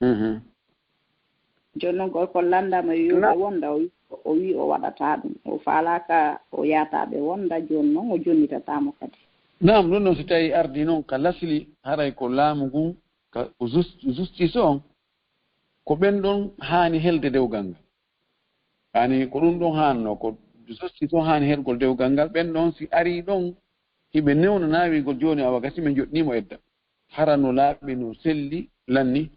Mhm. Jooni noon, gorko lanndama yo ɓe wonda, o wi, o wi o waɗata ɗum, o faalaaka o yaata ɓe wonda, jooni noon o jonnitata mo kadi. Naam, ɗum noon, si tawi ardi noon ka lasli, haray ko laamu ngun, ka, ko jus-, justice on, ko ɓen ɗon haani helde dewgal ngal. Haani ko ɗum ɗon haanno, ko justice on haani helgol dewgal ngal. Ɓen ɗon si ari ɗon, hiɓe newnanaa wiigol jooni awa gasi ɓe joɗnii mo edda. Hara no laaɓi, no selli, lanni.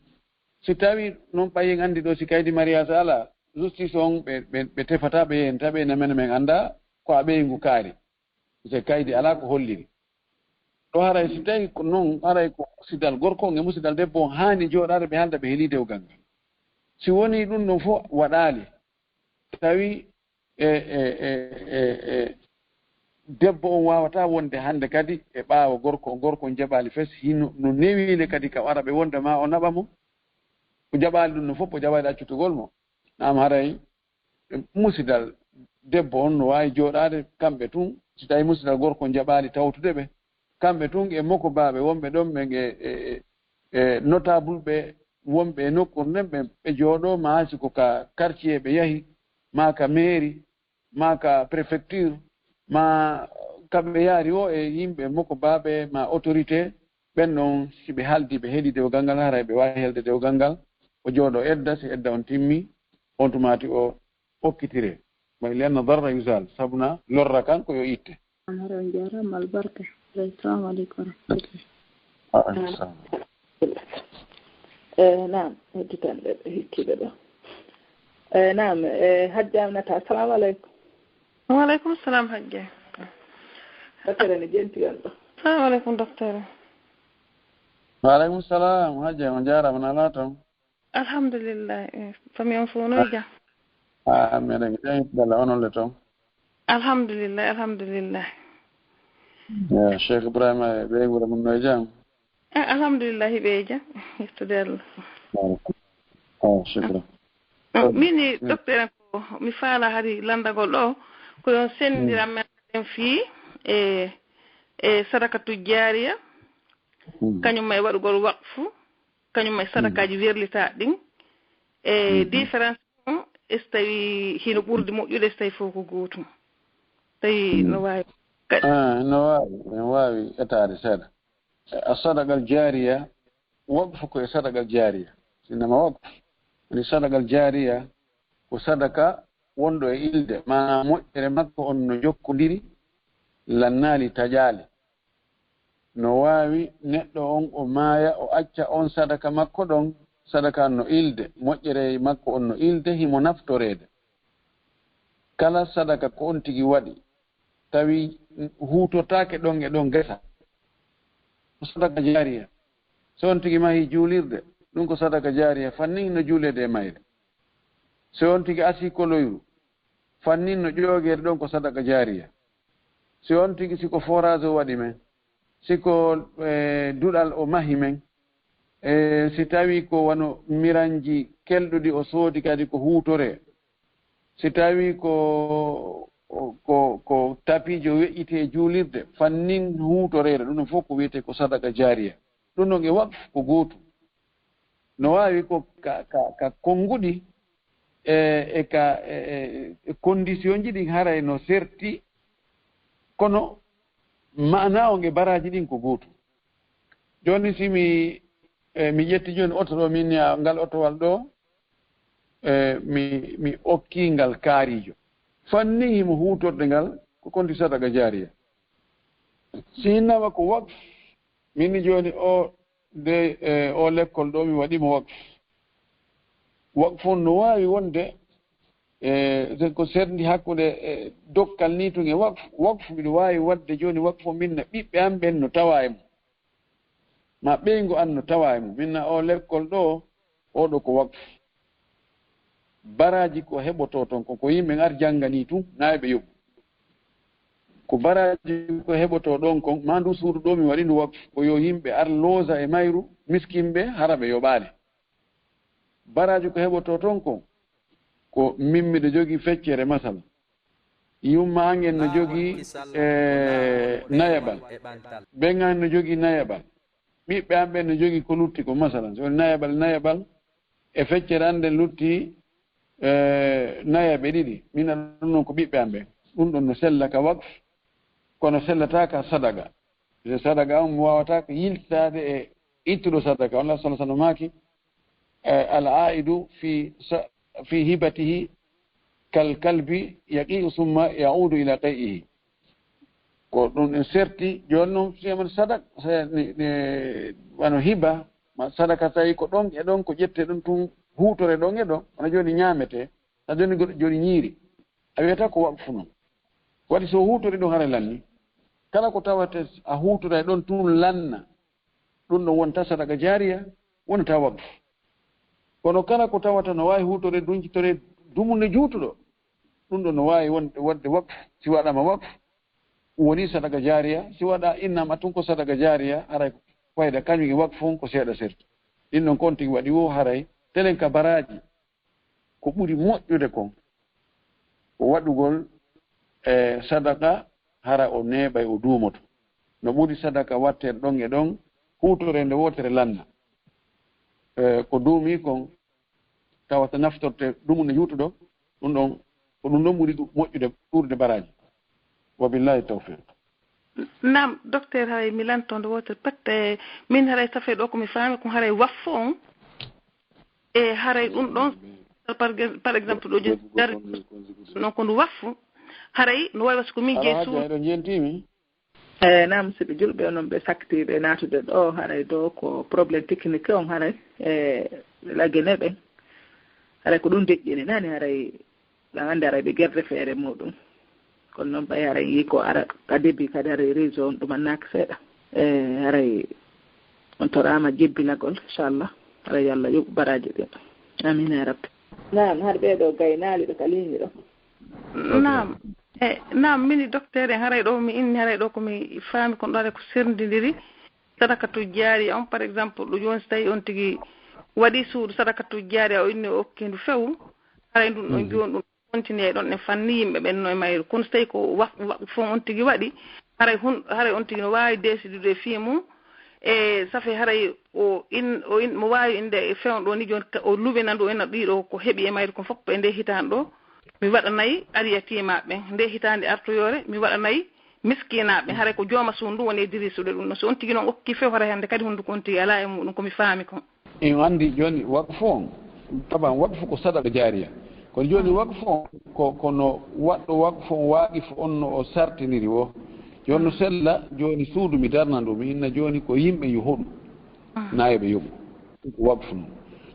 Si tawi noon ɓay en anndi ɗo si kaydi mariage alaa, justice on ɓe, ɓe, ɓe tefata, ɓe yehenta ɓe, na men, men annda ko a ɓeyngu kaari. Se kaydi alaa ko holliri. Ɗo haray si tawi ko noon, haray ko musidal gorko on e musidal debbo on haani jooɗaade ɓe haalda ɓe helii dewgal ngal. Si wonii ɗum ɗon fof waɗaali, tawi e, e, e, e, e, debbo on waawataa wonde hannde kadi e ɓaawo gorko, gorko on jaɓaali fes, hino, no newiinde kadi ka ara ɓe wonda ma o naɓa mo, o jaɓaali ɗum no fof, o jaɓaali accutugol mo. Naam, haray musidal debbo on no waawi jooɗaade kamɓe tun, si tawi musidal gorko on jaɓaali tawtude ɓe, kamɓe tun e moko baaɓe wonɓe ɗon ɓen e, e, e, e notable ɓe wonɓe e nokkuure nden, ɓe, ɓe jooɗoo, maa si ko ka quartier ɓe yahi, maa ka mairie, maa ka préfecture, maa ka ɓe yaari o e yimɓe moko baaɓe, maa autorité, ɓen ɗon si ɓe haaldi, ɓe heɗi dewgal ngal, haray ɓe waawi helde dewgal ngal, o jooɗoo edda, si edda on timmi, on tumaati o okkitire. May li anna darra yuzal, sabuna lorra kan ko yo itte. Amara, on jaaraama, albarka. Assalamu aleykum wa rahmatullah. Wa aleykum salam. Eh, naam, hedditanɓe ɓe, hikkiiɓe ɓe. Eh, naam, eh, Hajja Aminata, assalamu aleykum. Wa aleykum salam, Hajja. Docteur ne jenti on ɗo. Assalamu aleykum, docteur. Wa aleykum salam, Hajja, on jaaraama, na laaton. Alhamdulillah, eh, famille on fof no e jam? Ah, meɗen jam, Bella, onon le toon? Alhamdulillah, alhamdulillah. Ya, Cheikh Ibrahima e ɓeynguure mum no e jam? Eh, alhamdulillah, hiɓe e jam, yettude Allah. Ah, shukran. Ah, min ni, docteur, ko mi faala hari lanndagol ɗo, ko yo on senndiran men fii e, e sadakatu jaariya, kañum e waɗugol waqfu, kañum e sadakaaji werlitaaɗi ɗin. E différence on, e so tawi hino ɓurdi moƴƴude, e so tawi fof ko gootum. Tawi no waawi kadi. Ah, no waawi, no waawi etaade seeɗa. A sadaqal jaariya, waqfu ko e sadaqal jaariya. Innama waqfu. Woni sadaqal jaariya ko sadaka wonɗo e ilde, maanaam moƴƴere makko on no jokkodiri, lannaali, taƴaali. No waawi neɗɗo on o maaya, o acca on sadaka makko ɗon, sadaka no ilde, moƴƴere makko on no ilde, himo naftoreede. Kala sadaka ko on tigi waɗi, tawi huutortaake ɗon e ɗon gesa. Ko sadaka jaariya. So on tigi mahi juulirde, ɗum ko sadaka jaariya, fannin no juuleede e mayre. So on tigi asii koloyru, fannin no ƴoogeede ɗon ko sadaka jaariya. Si on tigi, si ko forage o waɗi men, si ko, eh, duɗal o mahi men, eh, si tawi ko wano miranji kelɗuɗi o soodi kadi ko huutore, si tawi ko, ko, ko tapiijo weƴƴitee juulirde, fannin huutoreede, ɗum ɗon fof ko wiyetee ko sadaka jaariya. Ɗum ɗon e waqf ko gootum. No waawi ko ka, ka, ka konnguɗi e, e ka, e, e, e condition ji ɗin haray no serti, kono maanaa on e baraaji ɗin ko gootum. Jooni si mi, e, mi ƴetti jooni oto ɗo, min ya ngal otowal ɗo, e, mi, mi okki ngal kaariijo. Fannin himo huutorde ngal ko konti sadaka jaariya. Si innama ko waqf, min ni jooni o de, e, o lekkol ɗo mi waɗi mo waqf. Waqf on no waawi wonde, e, ko serndi hakkunde, e, dokkal ni tun e waqf. Waqf miɗo waawi waɗde jooni waqf on min na ɓiɓɓe am ɓen no tawa e mum. Ma ɓeyngu an no tawa e mum. Min na o lekkol ɗo, o ɗo ko waqf. Baraaji ko heɓotoo ton kon, ko yimɓe ar jannganii tun, na e ɓe yoɓu. Ko baraaji ko heɓotoo ɗon kon, ma ndu suudu ɗo mi waɗi ndu waqf, ko yo yimɓe ar loosa e mayru, miskinɓe, hara ɓe yoɓaali. Baraaji ko heɓotoo ton kon, Ko min miɗo jogii feccere, masala. Yumma an en no jogii, e, nayaɓal. Ɓen an no jogii nayaɓal. Ɓiɓɓe an ɓen no jogii ko lutti ko, masala. So woni nayaɓal, nayaɓal e feccere an nden lutti, e, nayaɓe ɗiɗi. Min aɗa ɗum noon ko ɓiɓɓe an ɓen. Ɗum ɗon no sella ka waqf, kono sellataa ka sadaqa. Sadaqa on mi waawata ko yiltaade e ittuɗo sadaqa. Allah sallallahu alaihi wasallam maaki, e, "Al aidu fi sa-, fi hibatihi kal kalbi yaqi'u summa ya'udu ila qai'ihi." Ko ɗum en serti, jooni noon, si on sadaqa, se-, ni, ni, wano hiba, ma sadaqa, tawi ko ɗon e ɗon, ko ƴette ɗum tun, huutore ɗon e ɗon, wano jooni ñaamete, sa jooni goɗɗo jooni ñiiri, a wiyata ko waqfu noon. Waɗi so huutori ɗum hara lanni. Kala ko tawata a huutoray ɗon tun lanna, ɗum ɗon wonta sadaqa jaariya, wonata waqfu. Kono kala ko tawata no waawi huutore duncitore dumunde juutuɗo, ɗum ɗon no waawi won-, wonde waqfu. Si waɗama waqfu, woni sadaqa jaariya. Si waɗa innama tun ko sadaqa jaariya, haray ko fayda kañum e waqfu on ko seeɗa serti. Ɗin ɗon kon tigi waɗi wo haray telen ka baraaji. Ko ɓuri moƴƴude kon, ko waɗugol, e, sadaqa hara o neeɓay, o duumoto. No ɓuri sadaqa waɗteede ɗon e ɗon, huutoreende wootere lanna. E, ko duumi kon, tawata naftorte dumunde juutuɗo, ɗum ɗon, ko ɗum ɗon ɓuri ɗu-, moƴƴude, ɗuurude baraaji. Wa billahi tawfiq. Naam, docteur, haray mi lantondo wootere pet, e, min haray safee ɗo ko mi faami ko haray waqfu on. E haray ɗum ɗon, par, par exemple, ɗo jooni dari, non ko ndu waqfu, haray no wawi wasa ko min jeyi suudu. Hajja, eɗon jentimi. E, naam, siɓe julɓe, onon ɓe sakti ɓe naatude ɗo, haray ɗo ko problème technique on, haray, e, lagene ɓen. Haray ko ɗum deƴƴini nani, haray ɗan anndi haray ɓe gerde feere muɗum. Kono noon ɓay haray yii ko ara ka début kadi haray réseau on ɗumannaaki seeɗa. E, haray on toraama jebbinagol, inchallah. Haray yo Allah yoɓu baraaji ɗin. Amin ya rabbi. Naam, har ɓee ɗo gaynaali ɓe ka ligne ɗo. Naam. E, naam, mini docteur en haray ɗo mi inni haray ɗo ko mi faami kon ɗo haray ko serndindiri sadakatu jaariya on, par exemple, ɗo jooni so tawi on tigi waɗi suudu sadakatu jaariya o inni o okki ndu few, haray ndun ɗon jooni ɗum continue ɗon en fanni yimɓe ɓen no e mayru. Kono so tawi ko waq-, waqfu on tigi waɗi, haray hun-, haray on tigi no waawi décidude e fii mum, e safe haray o in-, o in-, mo waawi inde e fewndo ɗo ni jooni ka-, o luɓina ndu o ina ɗiɗo ko heɓi e mayru kon fof e nde hitaande ɗo, mi waɗanay aliyatiimaaɓe ɓen. Nde hitaande artoyoore, mi waɗanay miskinaaɓe, haray ko jooma suudu ndu woni e dirisude ɗum ɗon. So on tigi noon okki few, haray hannde kadi hunnduko on tigi alaa e muɗum, ko mi faami kon. En anndi jooni waqfu on, taban waqfu ko sadaqa jaariya. Kono jooni waqfu on, ko, kono waɗɗo waqfu on, waaqifu on no o sartiniri o. Jooni no sella, jooni suudu mi darna ndu, mi inna jooni ko yimɓe yo hoɗu. Naa yo ɓe yoɓu. Ɗum ko waqfu non.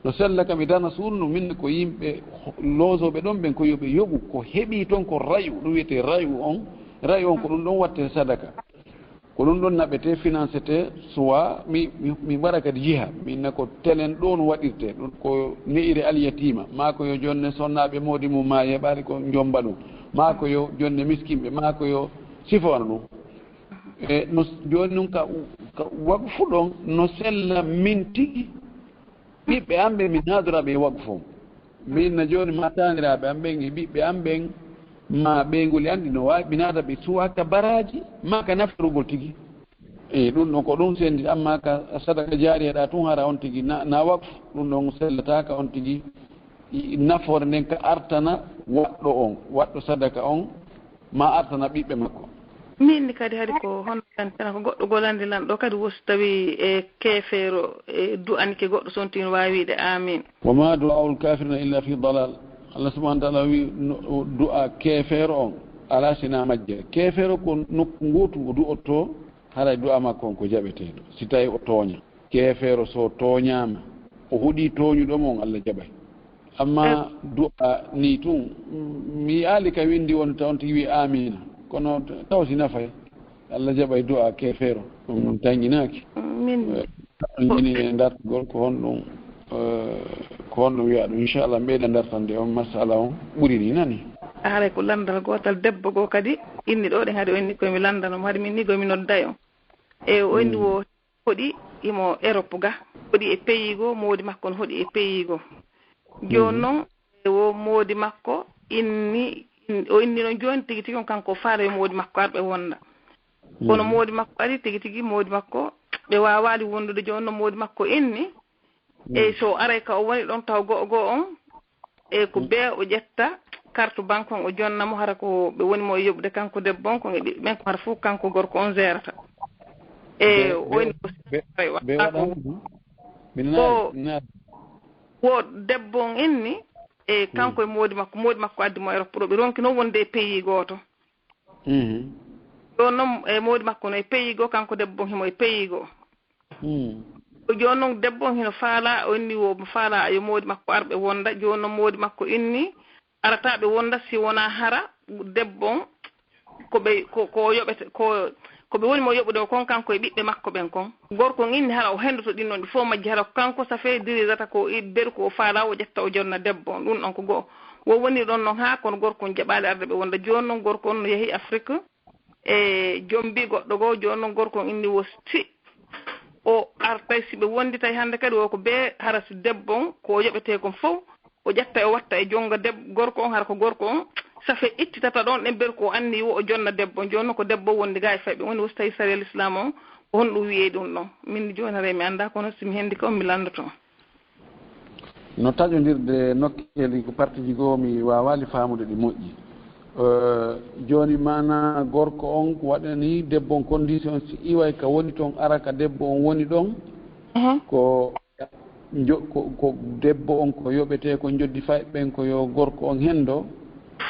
No sella kam e dana suudu no min ko yimɓe loosooɓe ɗon ɓen ko yo ɓe yoɓu ko heɓi ton ko rayu, ɗum wiyetee rayu on. Rayu on ko ɗum ɗon waɗtee sadaka. Ko ɗum ɗon naɓetee, finansetee, suwa mi, mi, mi mbaɗa kadi jiha. Min na ko telen ɗon waɗirtee. Ɗum ko ne'ire alyatiima. Maa ko yo jonne sonnaaɓe moodi mum maa yeɓaali ko njomba ɗum. Maa ko yo jonne miskinɓe. Maa ko yo sifo wano ɗum. E no s-, jooni noon ka, ka waqfu ɗon no sella min tigi. Ɓiɓɓe am ɓen mi naadora ɓe e waqfu on. Min na jooni ma taaniraaɓe am ɓen e ɓiɓɓe am ɓen ma ɓeynguuli an ɗi no waawi mi naada ɓe suwa ka baraaji ma ka naftorugol tigi. E ɗum ɗon ko ɗum sendi, amma ka sadaka jaariya ɗa tun hara on tigi na, na waqfu, ɗum ɗon sellataaka on tigi. I-, nafoore nden ka artana waɗɗo on, waɗɗo sadaka on, ma artana ɓiɓɓe makko. Min ni kadi hari ko hono tan, tan ko goɗɗo goo lanndi lan ɗo kadi wo so tawi e keefeero e du'anike goɗɗo so on tigi no waawi wi'de amin. Wa ma du'aul kafirina illa fi dalal. Allah subhanahu wa ta'ala wi no, du'a keefeero on ala sina majje. Keefeero ko nokku gootu o du'otto, haray du'a makko on ko jaɓeteeɗo. Si tawi o tooña. Keefeero so tooñaama, o huɗii tooñuɗo mo on, Allah jaɓay. Amma du'a ni tun, mi yi'aali ka windi won taw on tigi wi amina. Kono taw si nafay, Allah jaɓay du'a keefeero. Ɗum ɗum tanƴinaaki. Min. Eh, jini e dartugol ko honɗum, eh, ko honɗum wi'a ɗum. Inchallah, mbeɗa dartande on masala on ɓuri ni nani. Haray ko landal gootal debbo goo kadi inni ɗo ɗen hari o inni koye mi landano mo hari min ni koye mi nodday on. E o inni wo hoɗi imo Europe ga, hoɗi e pays goo, moodi makko no hoɗi e pays goo. Jooni noon, E wo moodi makko inni, in-, o inni noon jooni tigi tigi on kanko o faala yo moodi makko ar ɓe wonda. Kono moodi makko ari tigi tigi, moodi makko ɓe waawaali wondude. Jooni noon moodi makko inni, eyi so o aray ka o woni ɗon taw go'o go'o on, e ko bee o ƴetta carte banque on o jonna mo, hara ko ɓe woni mo e yoɓude kanko debbo on, kon e ɓiɓɓe ɓen, ko hara fof kanko gorko on gérata. E o inni ko ɓe waɗa ko wo debbo on inni, e kanko e moodi makko, moodi makko addi mo Europe ɗo, ɓe ronki noon wonde e pays gooto. Ɗo noon e moodi makko no e pays goo, kanko debbo on himo e pays goo. Ko jooni noon debbo on hino faala, o inni wo mo faala yo moodi makko ar ɓe wonda. Jooni noon moodi makko inni arata ɓe wonda si wonaa hara debbo on ko ɓe, ko, ko o yoɓete, ko, ko ɓe woni mo yoɓude o kon kanko e ɓiɓɓe makko ɓen kon. Gorko on inni hara o hendoto ɗin noon ɗi fof majji, hara ko kanko safe dirisata ko i-, beru ko o faala o ƴetta o jonna debbo on. Ɗum ɗon ko go'o. Wo woni ɗon noon haa kono gorko on jaɓaali arde ɓe wonda. Jooni noon gorko on no yahi Afrique. E jombi goɗɗo goo, jooni noon gorko on inni wo si o artay, si ɓe wonditay hannde kadi, wo ko bee hara si debbo on, ko o yoɓetee kon fof, o ƴetta o watta e jonngo deb-, gorko on, hara ko gorko on, safe ittitata ɗon ɗen beru ko o anni wo o jonna debbo on. Jooni noon ko debbo on wondi gaa e fayɓe, woni wo si tawi sariya Lislaam on, ko honɗum wi'ee ɗum ɗon? Min jooni haray mi anndaa, kono si mi henndike on, mi lanndoto on. No taƴondirde nokkeeli ko partiji goo, mi waawaali faamude ɗi moƴƴi. Eh, jooni maana gorko on ko waɗani debbo on condition si iway ka woni ton ara ka debbo on woni ɗon, ko njo-, ko, ko debbo on ko yoɓetee ko njoddi fayɓe ɓen ko yo gorko on hendo.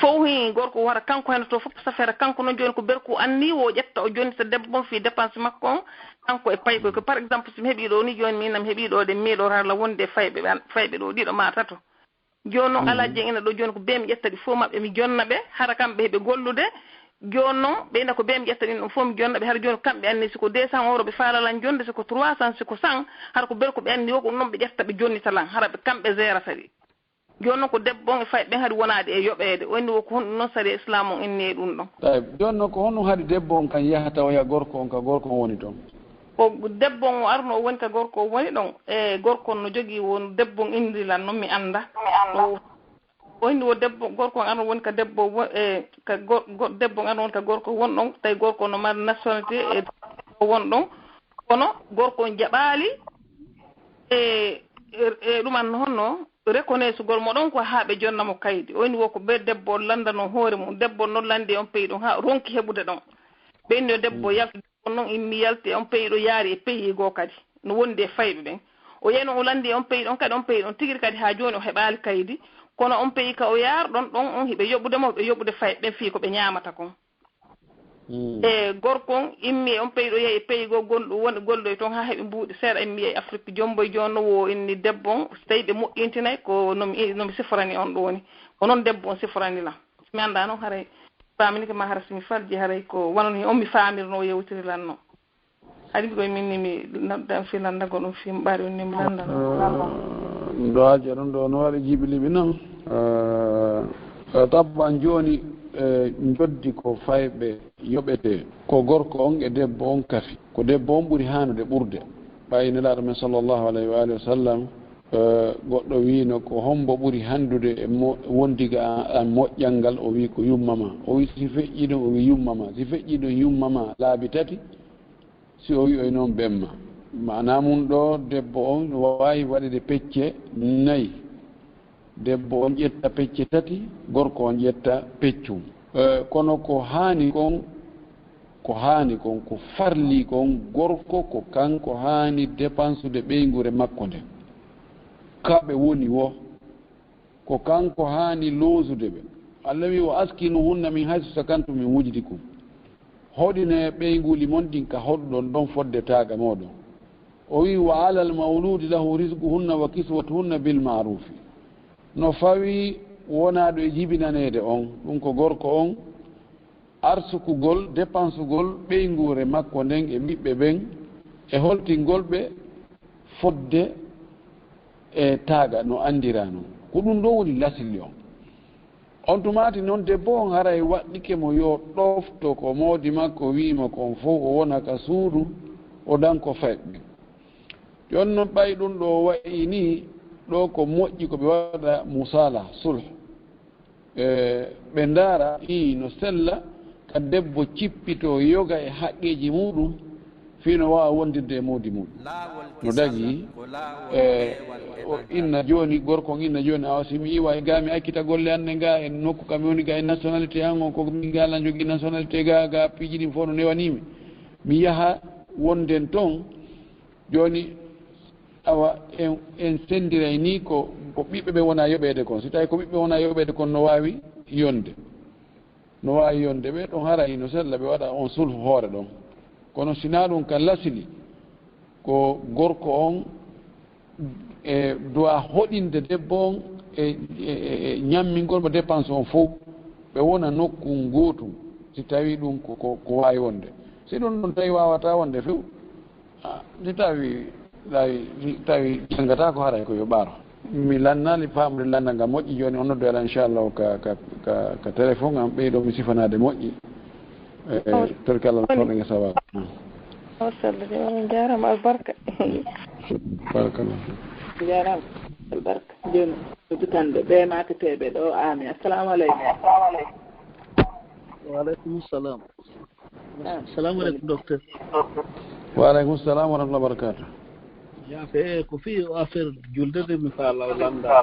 Fow hin gorko wara kanko hendo to fof safere kanko noon jooni ko berko anni wo ƴetta o jonnita debbo on fii dépense makko on. Kanko e paykoy ko, par exemple, si mi heɓii ɗoo nii jooni, miin am heɓii ɗoo ɗe miiɗo rarla wonde e fayɓe ɓe an-, fayɓe ɗoo ɗiɗo maa tato. Jooni noon alaa jen ina ɗoo jooni ko bee mi ƴetta ɗi fof maɓɓe mi jonna ɓe, hara kamɓe heɓe gollude. Jooni noon ɓe ina ko bee mi ƴetta ɗin ɗum fof mi jonna ɓe, hara jooni kamɓe anni si ko deux cents euros ɓe faala lan jonde, si ko trois cents, si ko cent, hara ko bee ko ɓe anni wo ko ɗum noon ɓe ƴetta ɓe jonnita lan, hara ɓe kamɓe gérata ɗi. Jooni noon ko debbo on e fayɓe ɓen hari wonaade e yoɓeede. O inni wo ko honɗum noon sariya Islaam on inni e ɗum ɗon? Tawi, jooni noon ko honɗum haɗi debbo on kan yaha tawoya gorko on ka gorko on woni ɗon? Ko debbo on o arno o woni ka gorko on woni ɗon, e gorko on no jogii won debbo on inni lan noon mi annda. Mi annda. O, o inni wo debbo, gorko on arno woni ka debbo on wo-, e ka gor-, gor-, debbo on arno woni ka gorko on won ɗon, tawi gorko on no mari nationalité e won ɗon. Kono gorko on jaɓaali e, e, e ɗum an honno reconnaissugol mo ɗon ko haa ɓe jonna mo kaydi. O inni wo ko ɓe debbo on lanndano hoore mum. Debbo on noon lanndi e on pays ɗon haa ronki heɓude ɗon. Ɓe inni yo debbo yaltu, debbo on noon immi yalti e on pays ɗo yaari e pays goo kadi. No wondi e fayɓe ɓen. O yehi noon o lanndi e on pays ɗon kadi, on pays ɗon tigi kadi haa jooni o heɓaali kaydi. Kono on pays ka o yaar ɗon ɗon on hiɓe yoɓude mo, hiɓe yoɓude fayɓe ɓen fii ko ɓe ñaamata kon. E gorko on immi e on pays ɗo yehi e pays goo gonɗo woni golloy toon haa heɓi mbuuɗi seeɗa immi e Afrique jomboy jooni no wo inni debbo on so tawi ɓe moƴƴintinay ko no mi, no mi siforani on ɗo woni ko noon debbo on siforani lan. Mi annda noon haray faaminike ma hara si mi falji haray ko wano ni on mi faamirno o yewtiri lan no. Haɗi mbiɗo min ni mi noddan fii lanndagol ɗum fii mbaari on ni mi lanndano. Ɗo haaji ɗum ɗo no waɗi jibiliɓi noon. Tabban jooni, eh, njoddi ko fayɓe yoɓetee. Ko gorko on e debbo on kafi. Ko debbo on ɓuri haanude ɓurde. Ɓayi Nelaaɗo men sallallahu alayhi wa alihi wa sallam, eh, goɗɗo wiino ko hombo ɓuri handude e mo-, wondiga an moƴƴal ngal? O wi ko yumma ma. O wi si feƴƴi ɗum, o wi yumma ma. Si feƴƴi ɗum yumma ma laabi tati, si o wi'oy noon bemma. Maanaa mum ɗo debbo on no waawi waɗude pecce nayi. Debbo on ƴetta pecce tati, gorko on ƴetta peccum. Eh, kono ko haani kon, ko haani kon, ko farli kon, gorko ko kanko haani depansude ɓeynguure makko nden. Ka ɓe woni wo, ko kanko haani loosude ɓe. Allah wi, "Wa askinuhunna min haysu sakantum min wujdikum." Hoɗine ɓeynguuli mon ɗin ka hoɗuɗon ɗon fodde taaga mooɗon. O wi, "Wa alal mawludi lahu rizquhunna wa kiswatuhunna bil maarufi." No fawi wonaaɗo e jibinaneede on, ɗum ko gorko on, arsukugol, depansugol ɓeynguure makko nden e ɓiɓɓe ɓen, e holtingol ɓe fodde e taaga no anndiraa non. Ko ɗum ɗo woni lasilli on. On tumaati noon debbo on haray waɗɗike mo yo ɗofto ko moodi makko wi'i mo kon fow, o wona ka suudu, o danko fayɓe. Jooni noon ɓay ɗum ɗo wayi ni, ɗo ko moƴƴi ko ɓe waɗa musala, sulh. E, ɓe ndaara fii no sella ka debbo cippitoo yoga e haqqeeji muuɗum, fii no waawa wondirde e moodi muuɗum. No dagii, e, o inna jooni, gorko on inna jooni, awa si mi iwa e gaa mi accita golle an ɗe gaa e nokku ka mi woni gaa e nationalité an on, ko min gaa lan jogii nationalité gaa, gaa piiji ɗin fof no newanii mi. Mi yaha wonden ton, jooni, awa, en, en senndiray ni ko, ko ɓiɓɓe ɓen wona yoɓeede kon. Si tawi ko ɓiɓɓe wona yoɓeede kon no waawi yonde. No waawi yonde ɓe ɗon haray no sella ɓe waɗa on sulhu hoore ɗon. Kono si naa ɗum ka lasili, ko gorko on e doit hoɗinde debbo on e, e, e, e ñammingol mo dépense on fof. Ɓe wona nokku ngootu si tawi ɗum ko, ko, ko waawi wonde. Si ɗum ɗon tawi waawata wonde few, Ah, si tawi, tawi, si tawi janngata ko haray ko yo ɓaaro. Mi lannaali faamude lannal ngal moƴƴi, jooni on noddoyala inchallahu ka, ka, ka, ka téléphone am, ɓeydo mi sifanaade moƴƴi. E, e, torki Allah toon e ngesa waalo. O sallude, on njaaraama albarka. Barakallah. Njaaraama albarka. Jooni, udditande ɓe maketeeɓe ɗo, aami. Assalamu aleykum. Wa aleykum salam. Salamu aleykum, docteur. Wa aleykum salam wa rahmatullahi wa barakatuh. Yaafe, ko fii o affaire julde de mi faala o lannda.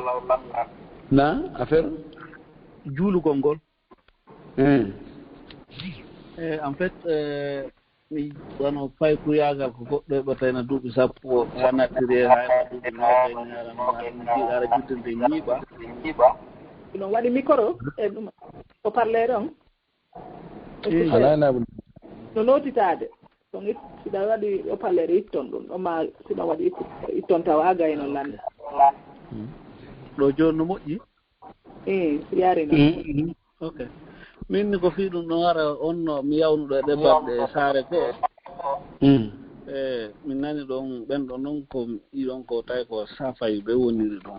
Na affaire? Juulugol ngol. Eh. Eh, en fait, eh, mi wano paykuyaagal ko goɗɗo heɓata hena duuɓi sappo, ha nattiri hen, ha heɓa duuɓi noogay, mi ara, mi ara, mi ara julde nde ñiiɓa. Ɗum waɗi micro e ɗum ko parler on. Alaa e laaɓude. No nootitaade. Ɗon it-, si ɗa waɗi opaleer itton ɗum, ɗon ma si ɗa waɗi itton, itton tawa a gayno lannde. Ɗo jooni no moƴƴi? Ii, yaari noon. Mm, mm. Ok. Min ni ko fii ɗum ɗon ara on no mi yawnuɗo e ɗe balɗe e saare ko. Mm. E, min nani ɗon ɓen ɗon noon ko ɗiɗon ko tawi ko safay ɓe woniri ɗon.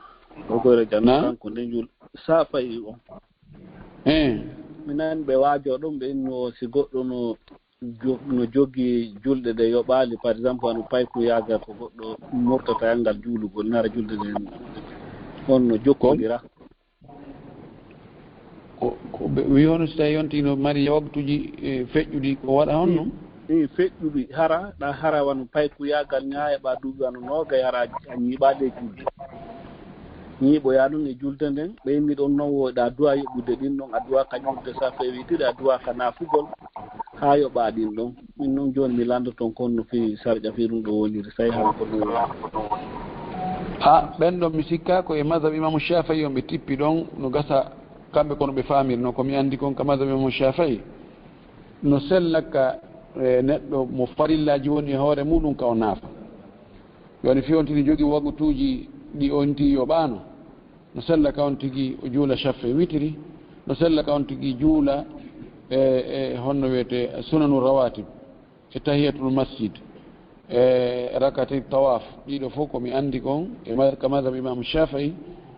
O koyre janno kanko nde njul safay on. Eh. Mi nani ɓe waajoo ɗum, ɓe inno si goɗɗo no jo-, no jogii julɗe ɗe yoɓaali, par exemple, wano paykuyaagal ko goɗɗo murtata e anngal juulugol, nara julde ɗen, on no jokkondira. Ko, ko ɓe wi hono si tawi yonti no mari waktuuji, eh, feƴƴuɗi, ko waɗa honno? Ɗi feƴƴuɗi, hara, ɗa hara wano paykuyaagal ñaaya ɓa duuɓi wano noogay, hara a ñiiɓaade e julde. Ñiiɓoyaa ɗum e julde nden, ɓe inni ɗon non wo ɗa duwa yoɓude ɗin ɗon, a duwa ka ñurde safe witiri, a duwa ka naafugol, haa yoɓa ɗin ɗon. Min non jooni mi landoton kon no fii sarƴa fii ɗum ɗo woniri, tawi hara ko ɗum woni. Ha, ɓen ɗon mi sikka ko e mazhab Imamu Shafi'i on ɓe tippi ɗon, no gasa kamɓe kono ɓe faamiri non ko mi andi kon ka mazhab Imamu Shafi'i. No sella ka, eh, neɗɗo mo farillaaji woni e hoore muɗum ka o naafa. Yo ni fii on tigi jogii waktuuji ɗi on tigi yoɓaano. No sella ka on tigi o juula shaffe witiri. No sella ka on tigi juula, eh, eh, honno wiyete sunanu rawatib. E tahiyatul masjid. E rakati tawaf. Ɗiɗo fof ko mi andi kon e ma-, ka mazhab Imam Shafi'i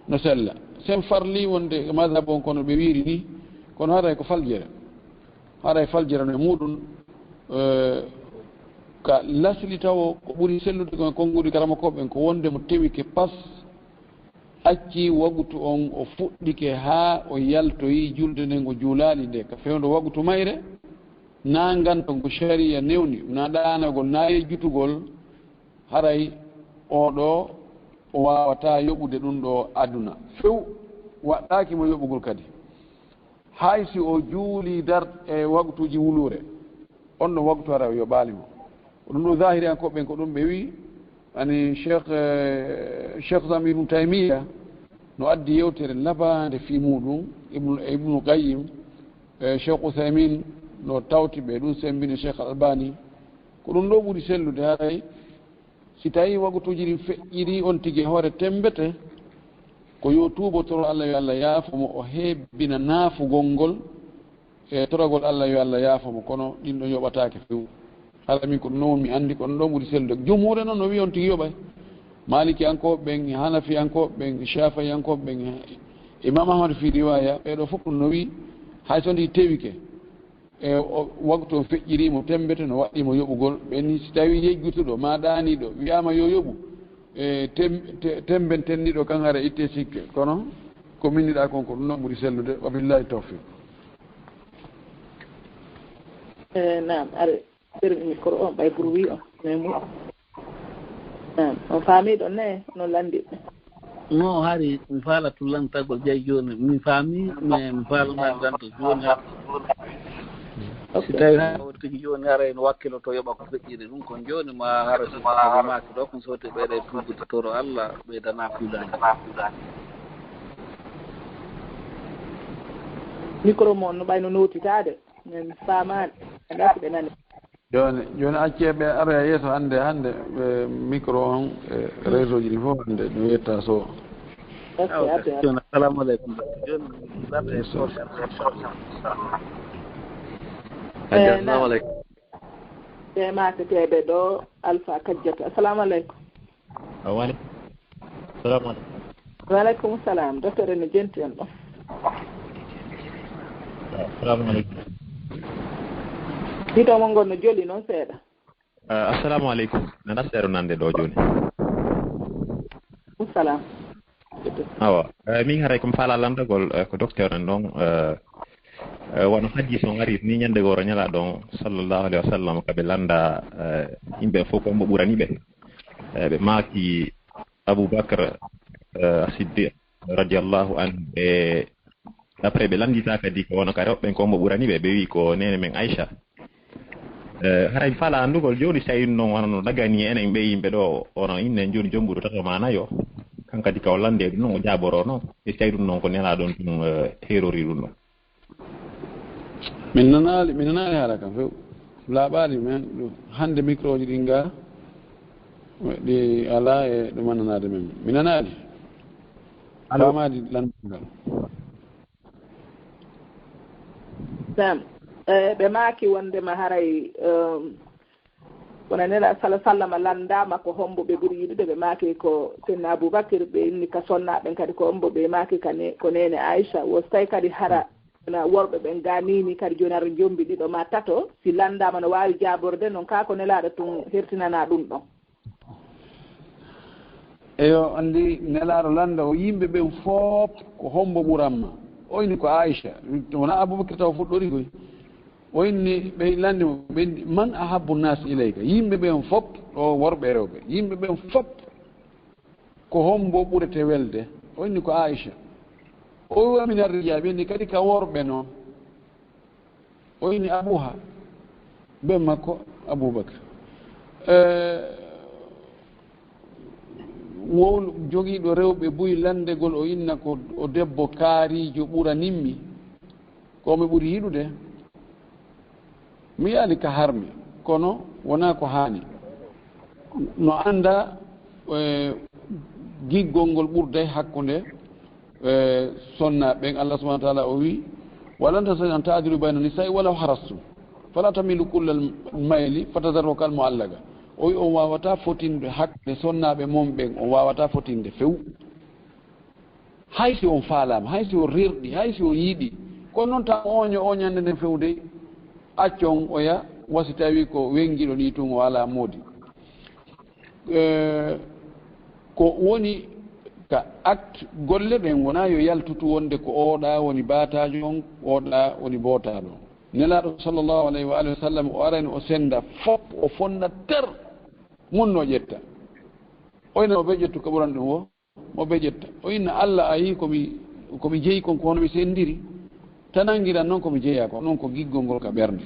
no sella. Sen farli wonde e mazhab on kono ɓe wiiri ni. Kono haray ko faljere. Haray faljere no e muɗum, eh, ka lasli tawo ko ɓuri sellude kon e konnguɗi karamokooɓe ɓen ko wonde mo tewike pas, acci waktu on o fuɗɗike haa o yaltoyi julde nden o juulaali nde. Ka fewndo waktu mayre, na nganto ngu shari'a newni, na ɗaanagol, na yejjutugol, haray oɗo o waawata yoɓude ɗum ɗo aduna. Few waɗɗaaki mo yoɓugol kadi. Hay si o juuli dar e waktuuji wuluure, on ɗon waktu hara o yoɓaali mo. Ko ɗum ɗo zahiriyankooɓe ɓen ko ɗum ɓe wi'i, ani Cheikh, eh, Cheikh Islam Ibn Taymiya no addi yewtere labaande fii muɗum, Ibnu, Ibnu Qayyim, eh, Cheikh Uthaymin no tawti ɓe, ɗum sembini Cheikh Albani. Ko ɗum ɗo ɓuri sellude haray. Si tawii waktuuji ɗin feƴƴirii on tigi e hoore temmbete, ko yo tuubo toro Allah, yo Allah yaafo mo, o hebbina naafugol ngol e toragol Allah, yo Allah yaafo mo, kono ɗin ɗon yoɓataake few. Hara min ko ɗum ɗon mi anndi, ko ɗum ɗon ɓuri sellude. Jumhuure noon no wi'i on tigi yoɓay. Maalikiyankooɓe ɓen, Hanafiyankooɓe ɓen, Shafi'iyankooɓe ɓen, Imam Ahmad fii riwaaya, ɓee ɗoo fof ɗum no wi'i, hay so ndi tewike, e o waktu on feƴƴirii mo temmbete no waɗɗii mo yoɓugol, ɓe ni si tawii yejjutuɗo maa ɗaaniiɗo wiyaama yo yoɓu, e tem- te- temben tenniɗo kan hara itte sikke, kono ko minniɗa kon ko ɗum noon ɓuri sellude. Wabillahi tawfiq. E naam, are ɓerɗi micro on ɓay buru wi on mais mu naam, on faamiɗo ne no landiɓe. No hari mi faala tullantagol jay joni mi faami, mais mi faalama lanto joni har si tawi ha woni tigi joni hara eno wakkilo to yoɓa ko feƴƴiri ɗum kon joni ma hara si ko maaki ɗo kon soti ɓeyɗa tuubude toro allah ɓeydana kuuɗaji. Micro mo on no ɓay no notitade, min faamaani. Andaa si ɓe nani. Joni joni accee ɓe aroya yeeso hannde hannde ɓe micro on e réseau ji ɗi fof hannde no yetta so. Ok, ato. Joni assalamu aleykum. Joni garde e soose. Adja, assalamu aleykum. Ɓe maketeɓe ɗo Alpha Kajjata. Assalamu aleykum. Awale. Assalamu aleykum. Waleykum salam. Docteur ene jenti en ɗo. Assalamu aleykum. Hito mo ngon no joli noon seeɗa. Ah, assalamu aleykum. Nana seeɗa nande ɗo joni. Salam. Awa, eh, min haray ko mi faala landagol eh, ko docteur en ɗon eh, eh, wano hadis on ari ni ñande goro ñala ɗon sallallahu alaihi wasallam kaɓe landa eh, yimɓe fof ko mbo ɓurani ɓe. Eh, ɓe maaki Abubakar eh, Siddiq radiallahu anhu ɓe après ɓe landita kadi ko wano kare hoɓɓen ko mbo ɓurani ɓe ɓe wi ko nene men Aisha. Eh, haray mi faala anndugol jooni si tawi ɗum noon wano no dagani enen ɓe yimɓe ɗo ono innen jooni jombuɗo tato ma nayo kan kadi ka o lande ɗum noon o jaaboro noon e si tawi ɗum noon ko nela ɗon ɗum eh, herori ɗum ɗon. Min nanaali min nanaali haala kam few laaɓaali men ɗum hannde micro ji ɗi nga ɗi ala e ɗum nanaade men mi nanaali. Faamaadi lanndal ngal. Naam. Eh, ɓe maaki wondema haray um, kono nela sala sallama lanndama ko hombo ɓe ɓuri yiɗude ɓe maaki ko senna aboubacry ɓe inni ka sonnaɓen kadi ko hombo ɓe maaki ka ne- ko nene aicha wo so tawi kadi hara na worɓe ɓen ganini kadi joni ara jombi ɗiɗo ma tato si lanndama no wawi jaborde noon ka ko nelaɗo tun hertinana ɗum ɗon. Eyo anndi nelaaɗo lannda o yimɓe ɓen fof ko hombo ɓuranma? O inni ko aicha. Wona aboubacry taw fuɗɗori koy. O inni ɓe landi mo ɓe inni man ahabbu nas ilayka yimɓe ɓen fof ɗo worɓe e rewɓe yimɓe ɓen fof ko hombo ɓurete welde? O inni ko aicha. O wi wa min arrijal ɓe inni kadi ka worɓe noon. O inni abuha ben makko aboubacry. Wowlu jogiiɗo rewɓe buy lanndegol o inna ko o debbo kaariijo ɓuranimmi ko mi ɓuri yiɗude. Mi yaali ka harmi kono wonaa ko haani. No annda e giggol ngol ɓurday hakkunde e sonna ɓen. Allah subhanahu wa taala o wi walan tastati an taadilu bayna nisai walaw harastum fala tamilu kulla mayli fatadaruha kal muallaga. O wi on wawata fotinde hakkunde sonnaaɓe mon ɓen on wawata fotinde few. Hay si on faalama hay si on rerɗi hay si on yiɗi kono noon taw oño oñande nden few dey accon oya wasi tawi ko wengiɗo ni tun o ala moodi. Ko woni ka acte golle ɗen wona yo yaltutu wonde ko oɗa woni batajo on oɗa woni botaɗo on. Nelaɗo sallallahu alayhi wa alihi wa sallam o arani o senda fop o fonna ter mun no ƴetta. Oyna o be ƴettu ka ɓuran ɗum wo mo be ƴetta o inna allah a yi komi komi jeyi kon ko hono mi sendiri. Tanangiran noon komi jeya ko noon ko giggol ngol ka ɓernde.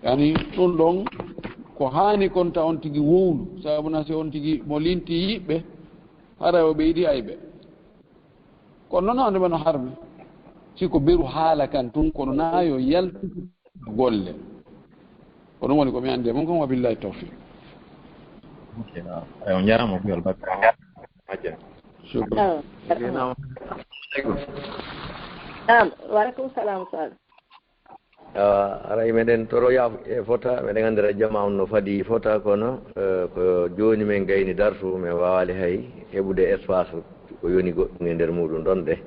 Yani ɗum ɗon ko haani kon ta on tigi wowlu sababu na si on tigi mo linti yiɓɓe haray o ɓeydi ayɓe. Kono noon hande mano harmi si ko beru haala kan tun kono na yo yaltu golle. Ko ɗum woni ko mi andi e mon kon wabillahi tawfiq. On jarama ko yol bakka. Shukran. Naam. Waleykum salam sal. Awa aray meɗen toro yaaf e fota meɗen andira jama on no fadi fota kono ko joni min gayni darsu min wawali hay heɓude espace ko yoni goɗɗum e nder muɗum ɗon de.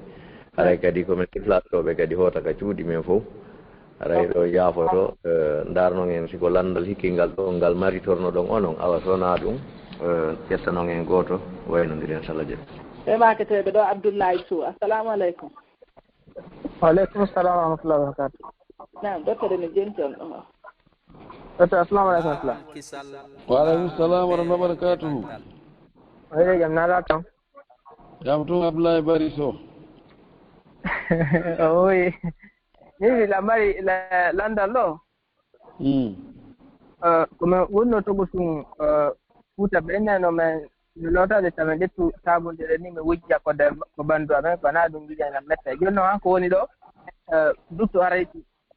Aray kadi komin déplaceoɓe kadi hoota ka cuuɗi men fof. Haray ɗo yaafoto, eh, ndaarnon en si ko lanndal hikkingal ɗo ngal maritornoɗon onon, awa so wonaa ɗum, eh, ƴettanon en gooto, waynondiren sala jam. E maaketeeɓe ɗo Abdoulaye Sow, assalamu aleykum. Wa aleykum salam wa rahmatullahi wa barakatuh. Naam, dottore no jenti on ɗo. Dottore, assalamu aleykum wa rahmatullah. Wa aleykum salam wa rahmatullahi wa barakatuh. Wayde jam, naala toon? Jam tun, Abdoulaye Bari Sow. Oyi. Min mi lamari la-, lanndal ɗo. Hmm. Eh, ko mi wonno togo tun, eh, Fuuta ɓe innayno men mi lootade tan mi ƴettu saabundere ni mi wujja ko nder ko ɓanndu amen, ko wonaa ɗum njiiƴan metta. Jooni noon han ko woni ɗo, eh, duttu haray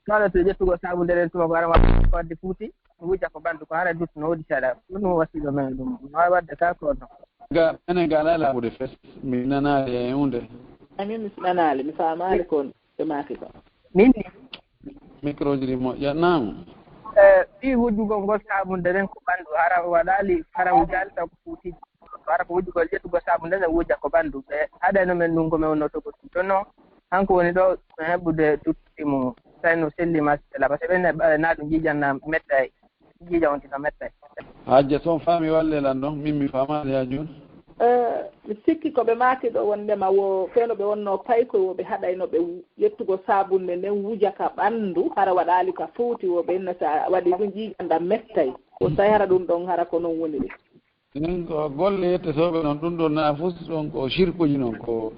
kala to ƴettugol saabundere tuma ko haray wadde fuuti, mi wujja ko ɓanndu, ko haray duttu no woodi seeɗa. Ɗum ɗum wasiiɓe men ɗum. No waawi waɗde ka ko noon. Ga, enen ga alaa laaɓude fes, mi nanaali e huunde. Amin, mi nanaali, mi faamaali ko ɓe maaki ko. Min ni? Microji ɗi moƴƴa, naam. Eh, fii wujjugol ngol saabunde nden ko ɓanndu, hara waɗaali, hara wujaali taw ko fuuti. Hara ko wujjugol, ƴettugol saabunde nden wuja ko ɓanndu. Ɓe haɗayno men ndungu men wonno togo. Jooni noon, hanko woni ɗo, no heɓude dutti mo, tawi no selli ma sela, parce que ɓen ne, ɓe na ɗum njiiƴan na mettay. Njiiƴan on tino mettay. Hajja, so on faami, walle lan ɗon, min mi faamaali haa jooni. Eh, mi sikki ko ɓe maaki ɗo wondema wo fewno ɓe wonno paykoy, wo ɓe haɗayno ɓe wu-, ƴettugo saabunde nden wuja ka ɓanndu, hara waɗaali ka fuuti, wo ɓe inna sa waɗi ɗum njiiƴan ɗan mettay. Ko tawi hara ɗum ɗon hara ko non woniri. Min ko golle yettetooɓe non, ɗum ɗon na fof ɗon ko shirkuji non, ko,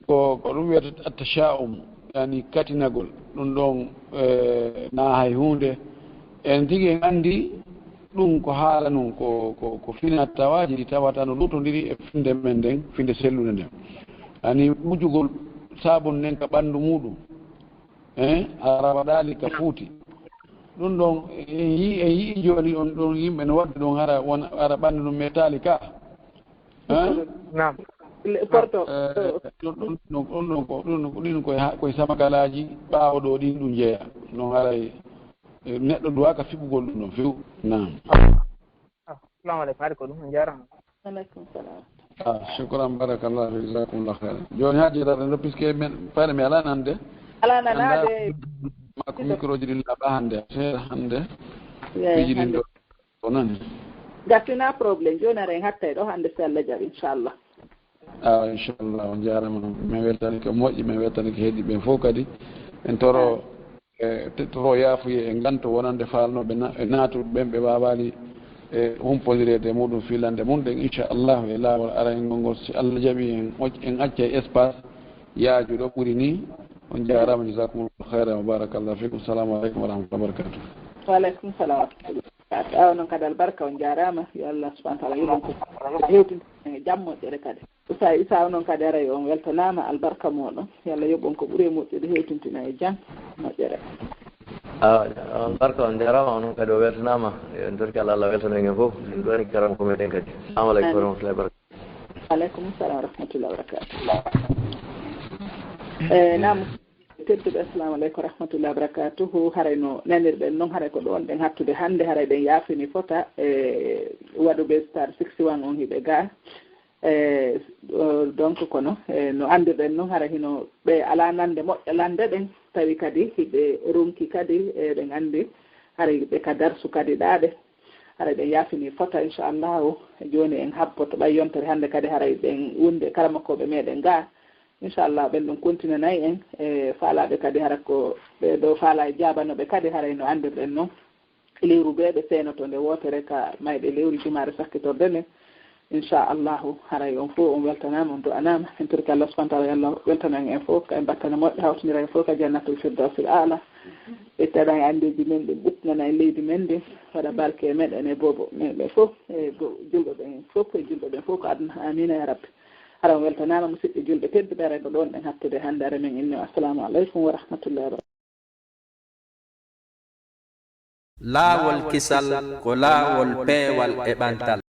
ko, ko ɗum wiyata at-tasha'um, yani katinagol. Ɗum ɗon, eh, na hay huunde. En tigi en anndi ɗum ko haala non, ko, ko, ko fina tawaaji ɗi tawata no luutondiri e finde men nden, finde sellunde nden. Yani wujugol saabun nden ka ɓanndu muɗum. Eh, a rawaɗaali ka fuuti. Ɗum ɗon, en yii, en yii jooni on ɗon yimɓe no waɗde ɗum hara won, hara ɓanndu ɗum mettaali ka. Eh? Naam. Le-, porto. Eh, ɗum, ɗum, ɗum, ɗum ɗon ko, ɗum, ɗum, ɗin koye ha, koye samagalaaji ɓaawo ɗo ɗin ɗum jeya. Ɗum haray, eh, neɗɗo duwaaka fiɓugol ɗum ɗon few. Naam. Assalamu aleykum, hari ko ɗum, on njaaraama. Aleykum salam. Ah, shukran, barakallah, jazakumullah khairan. Jooni haa jeeɗaɗen ɗo, puisque men, fayre mi alaa nande. Alaa nanaade. Maa ko micro ji ɗin laaɓaa hannde, seeɗa hannde. Piiji ɗin ɗo, o nani. Gasina problème, jooni ara en hattay ɗo hannde, si Allah jaɓi, inchallah. Ah, inchallah, on njaaraama. Min weltani ko moƴƴi, min weltani ko heɗi ɓen fof kadi. En toro e, te-, to yaafuye e nganto wonande faalnooɓe na-, e naatuɓe ɓen ɓe waawaali, e, humpodireede e muɗum fiilannde mum ɗen, inchallahu, e laawol arayngol ngol, si Allah jaɓi en, oc-, en accay espace yaajuɗo ɓuri ni. On njaaraama, jazakumullahu khairan wa barakallahu fikum. Salamu aleykum wa rahmatullahi wa barakatuh. Wa aleykum salam wa rahmatullahi wa barakatuh. Awa noon kadi albarka, on njaaraama. Yo Allah subhanahu wa taala yoɓ on ko hewtinde e jam moƴƴere kadi. Usa Isa, onon kadi aray on weltanaama, albarka mooɗon. Yo Allah yoɓ on ko ɓuri e moƴƴude, hewtintina e jam moƴƴere. Ah, albarka, on njaaraama, onon kadi o weltanaama. En torki Allah, Allah weltana en fof. En ɗooni karam ko meɗen kadi. Assalamu aleykum wa rahmatullahi wa barakatuh. Aleykum salam wa rahmatullahi wa barakatuh. Eh, naam. Tedduɓe, assalamu aleykum wa rahmatullahi wa barakatuhu. Haray no nanirɗen non, haray ko ɗoon ɗen hattude hannde, haray ɗen yaafini fota e waɗuɓe star sixty-one on hiɓe ga. E, o, donc, kono, e, no anndirɗen non, haray hino ɓe alaa nande moƴƴa lande ɗen, tawi kadi hiɓe ronki kadi, e, ɗen anndi, haray ɓe ka darsu kadi ɗaaɗe. Haray ɗen yaafini fota, inchallahu. Jooni en habboto ɓay yontere hannde kadi, haray ɗen wonde karamokooɓe meɗen ga. Inchallah, ɓen ɗon kontinanay en, e faalaaɓe kadi, hara ko ɓe ɗo faalaa e jaabanoɓe kadi, haray no anndirɗen non. Lewru bee ɓe seenoto nde wootere ka mayɓe lewru jumaare sakkitorde nden. Inchallahu, haray on fof on weltanaama, on du'anaama. En torki Allah subhanahu wa taala, yo Allah weltana en fof, ka en battane moƴƴe, hawtindira en fof ka jannatul firdawsil aala. Ɓe taɗa en anndeeji men ɗin, ɓuttinana en leydi men ndin, waɗa barke e meɗen e boobo men ɓe fof, e bo-, julɓe ɓen fof, e julɓe ɓen fof ko aduna. Amiina ya rabbi. Hara on weltanaama, musidɓe julɓe tedduɓe, aray ko ɗoon ɗen hattude hannde, aray men inni on assalamu aleykum wa rahmatullahi wa barakatuh. Laawol kisal ko laawol peewal e ɓantal.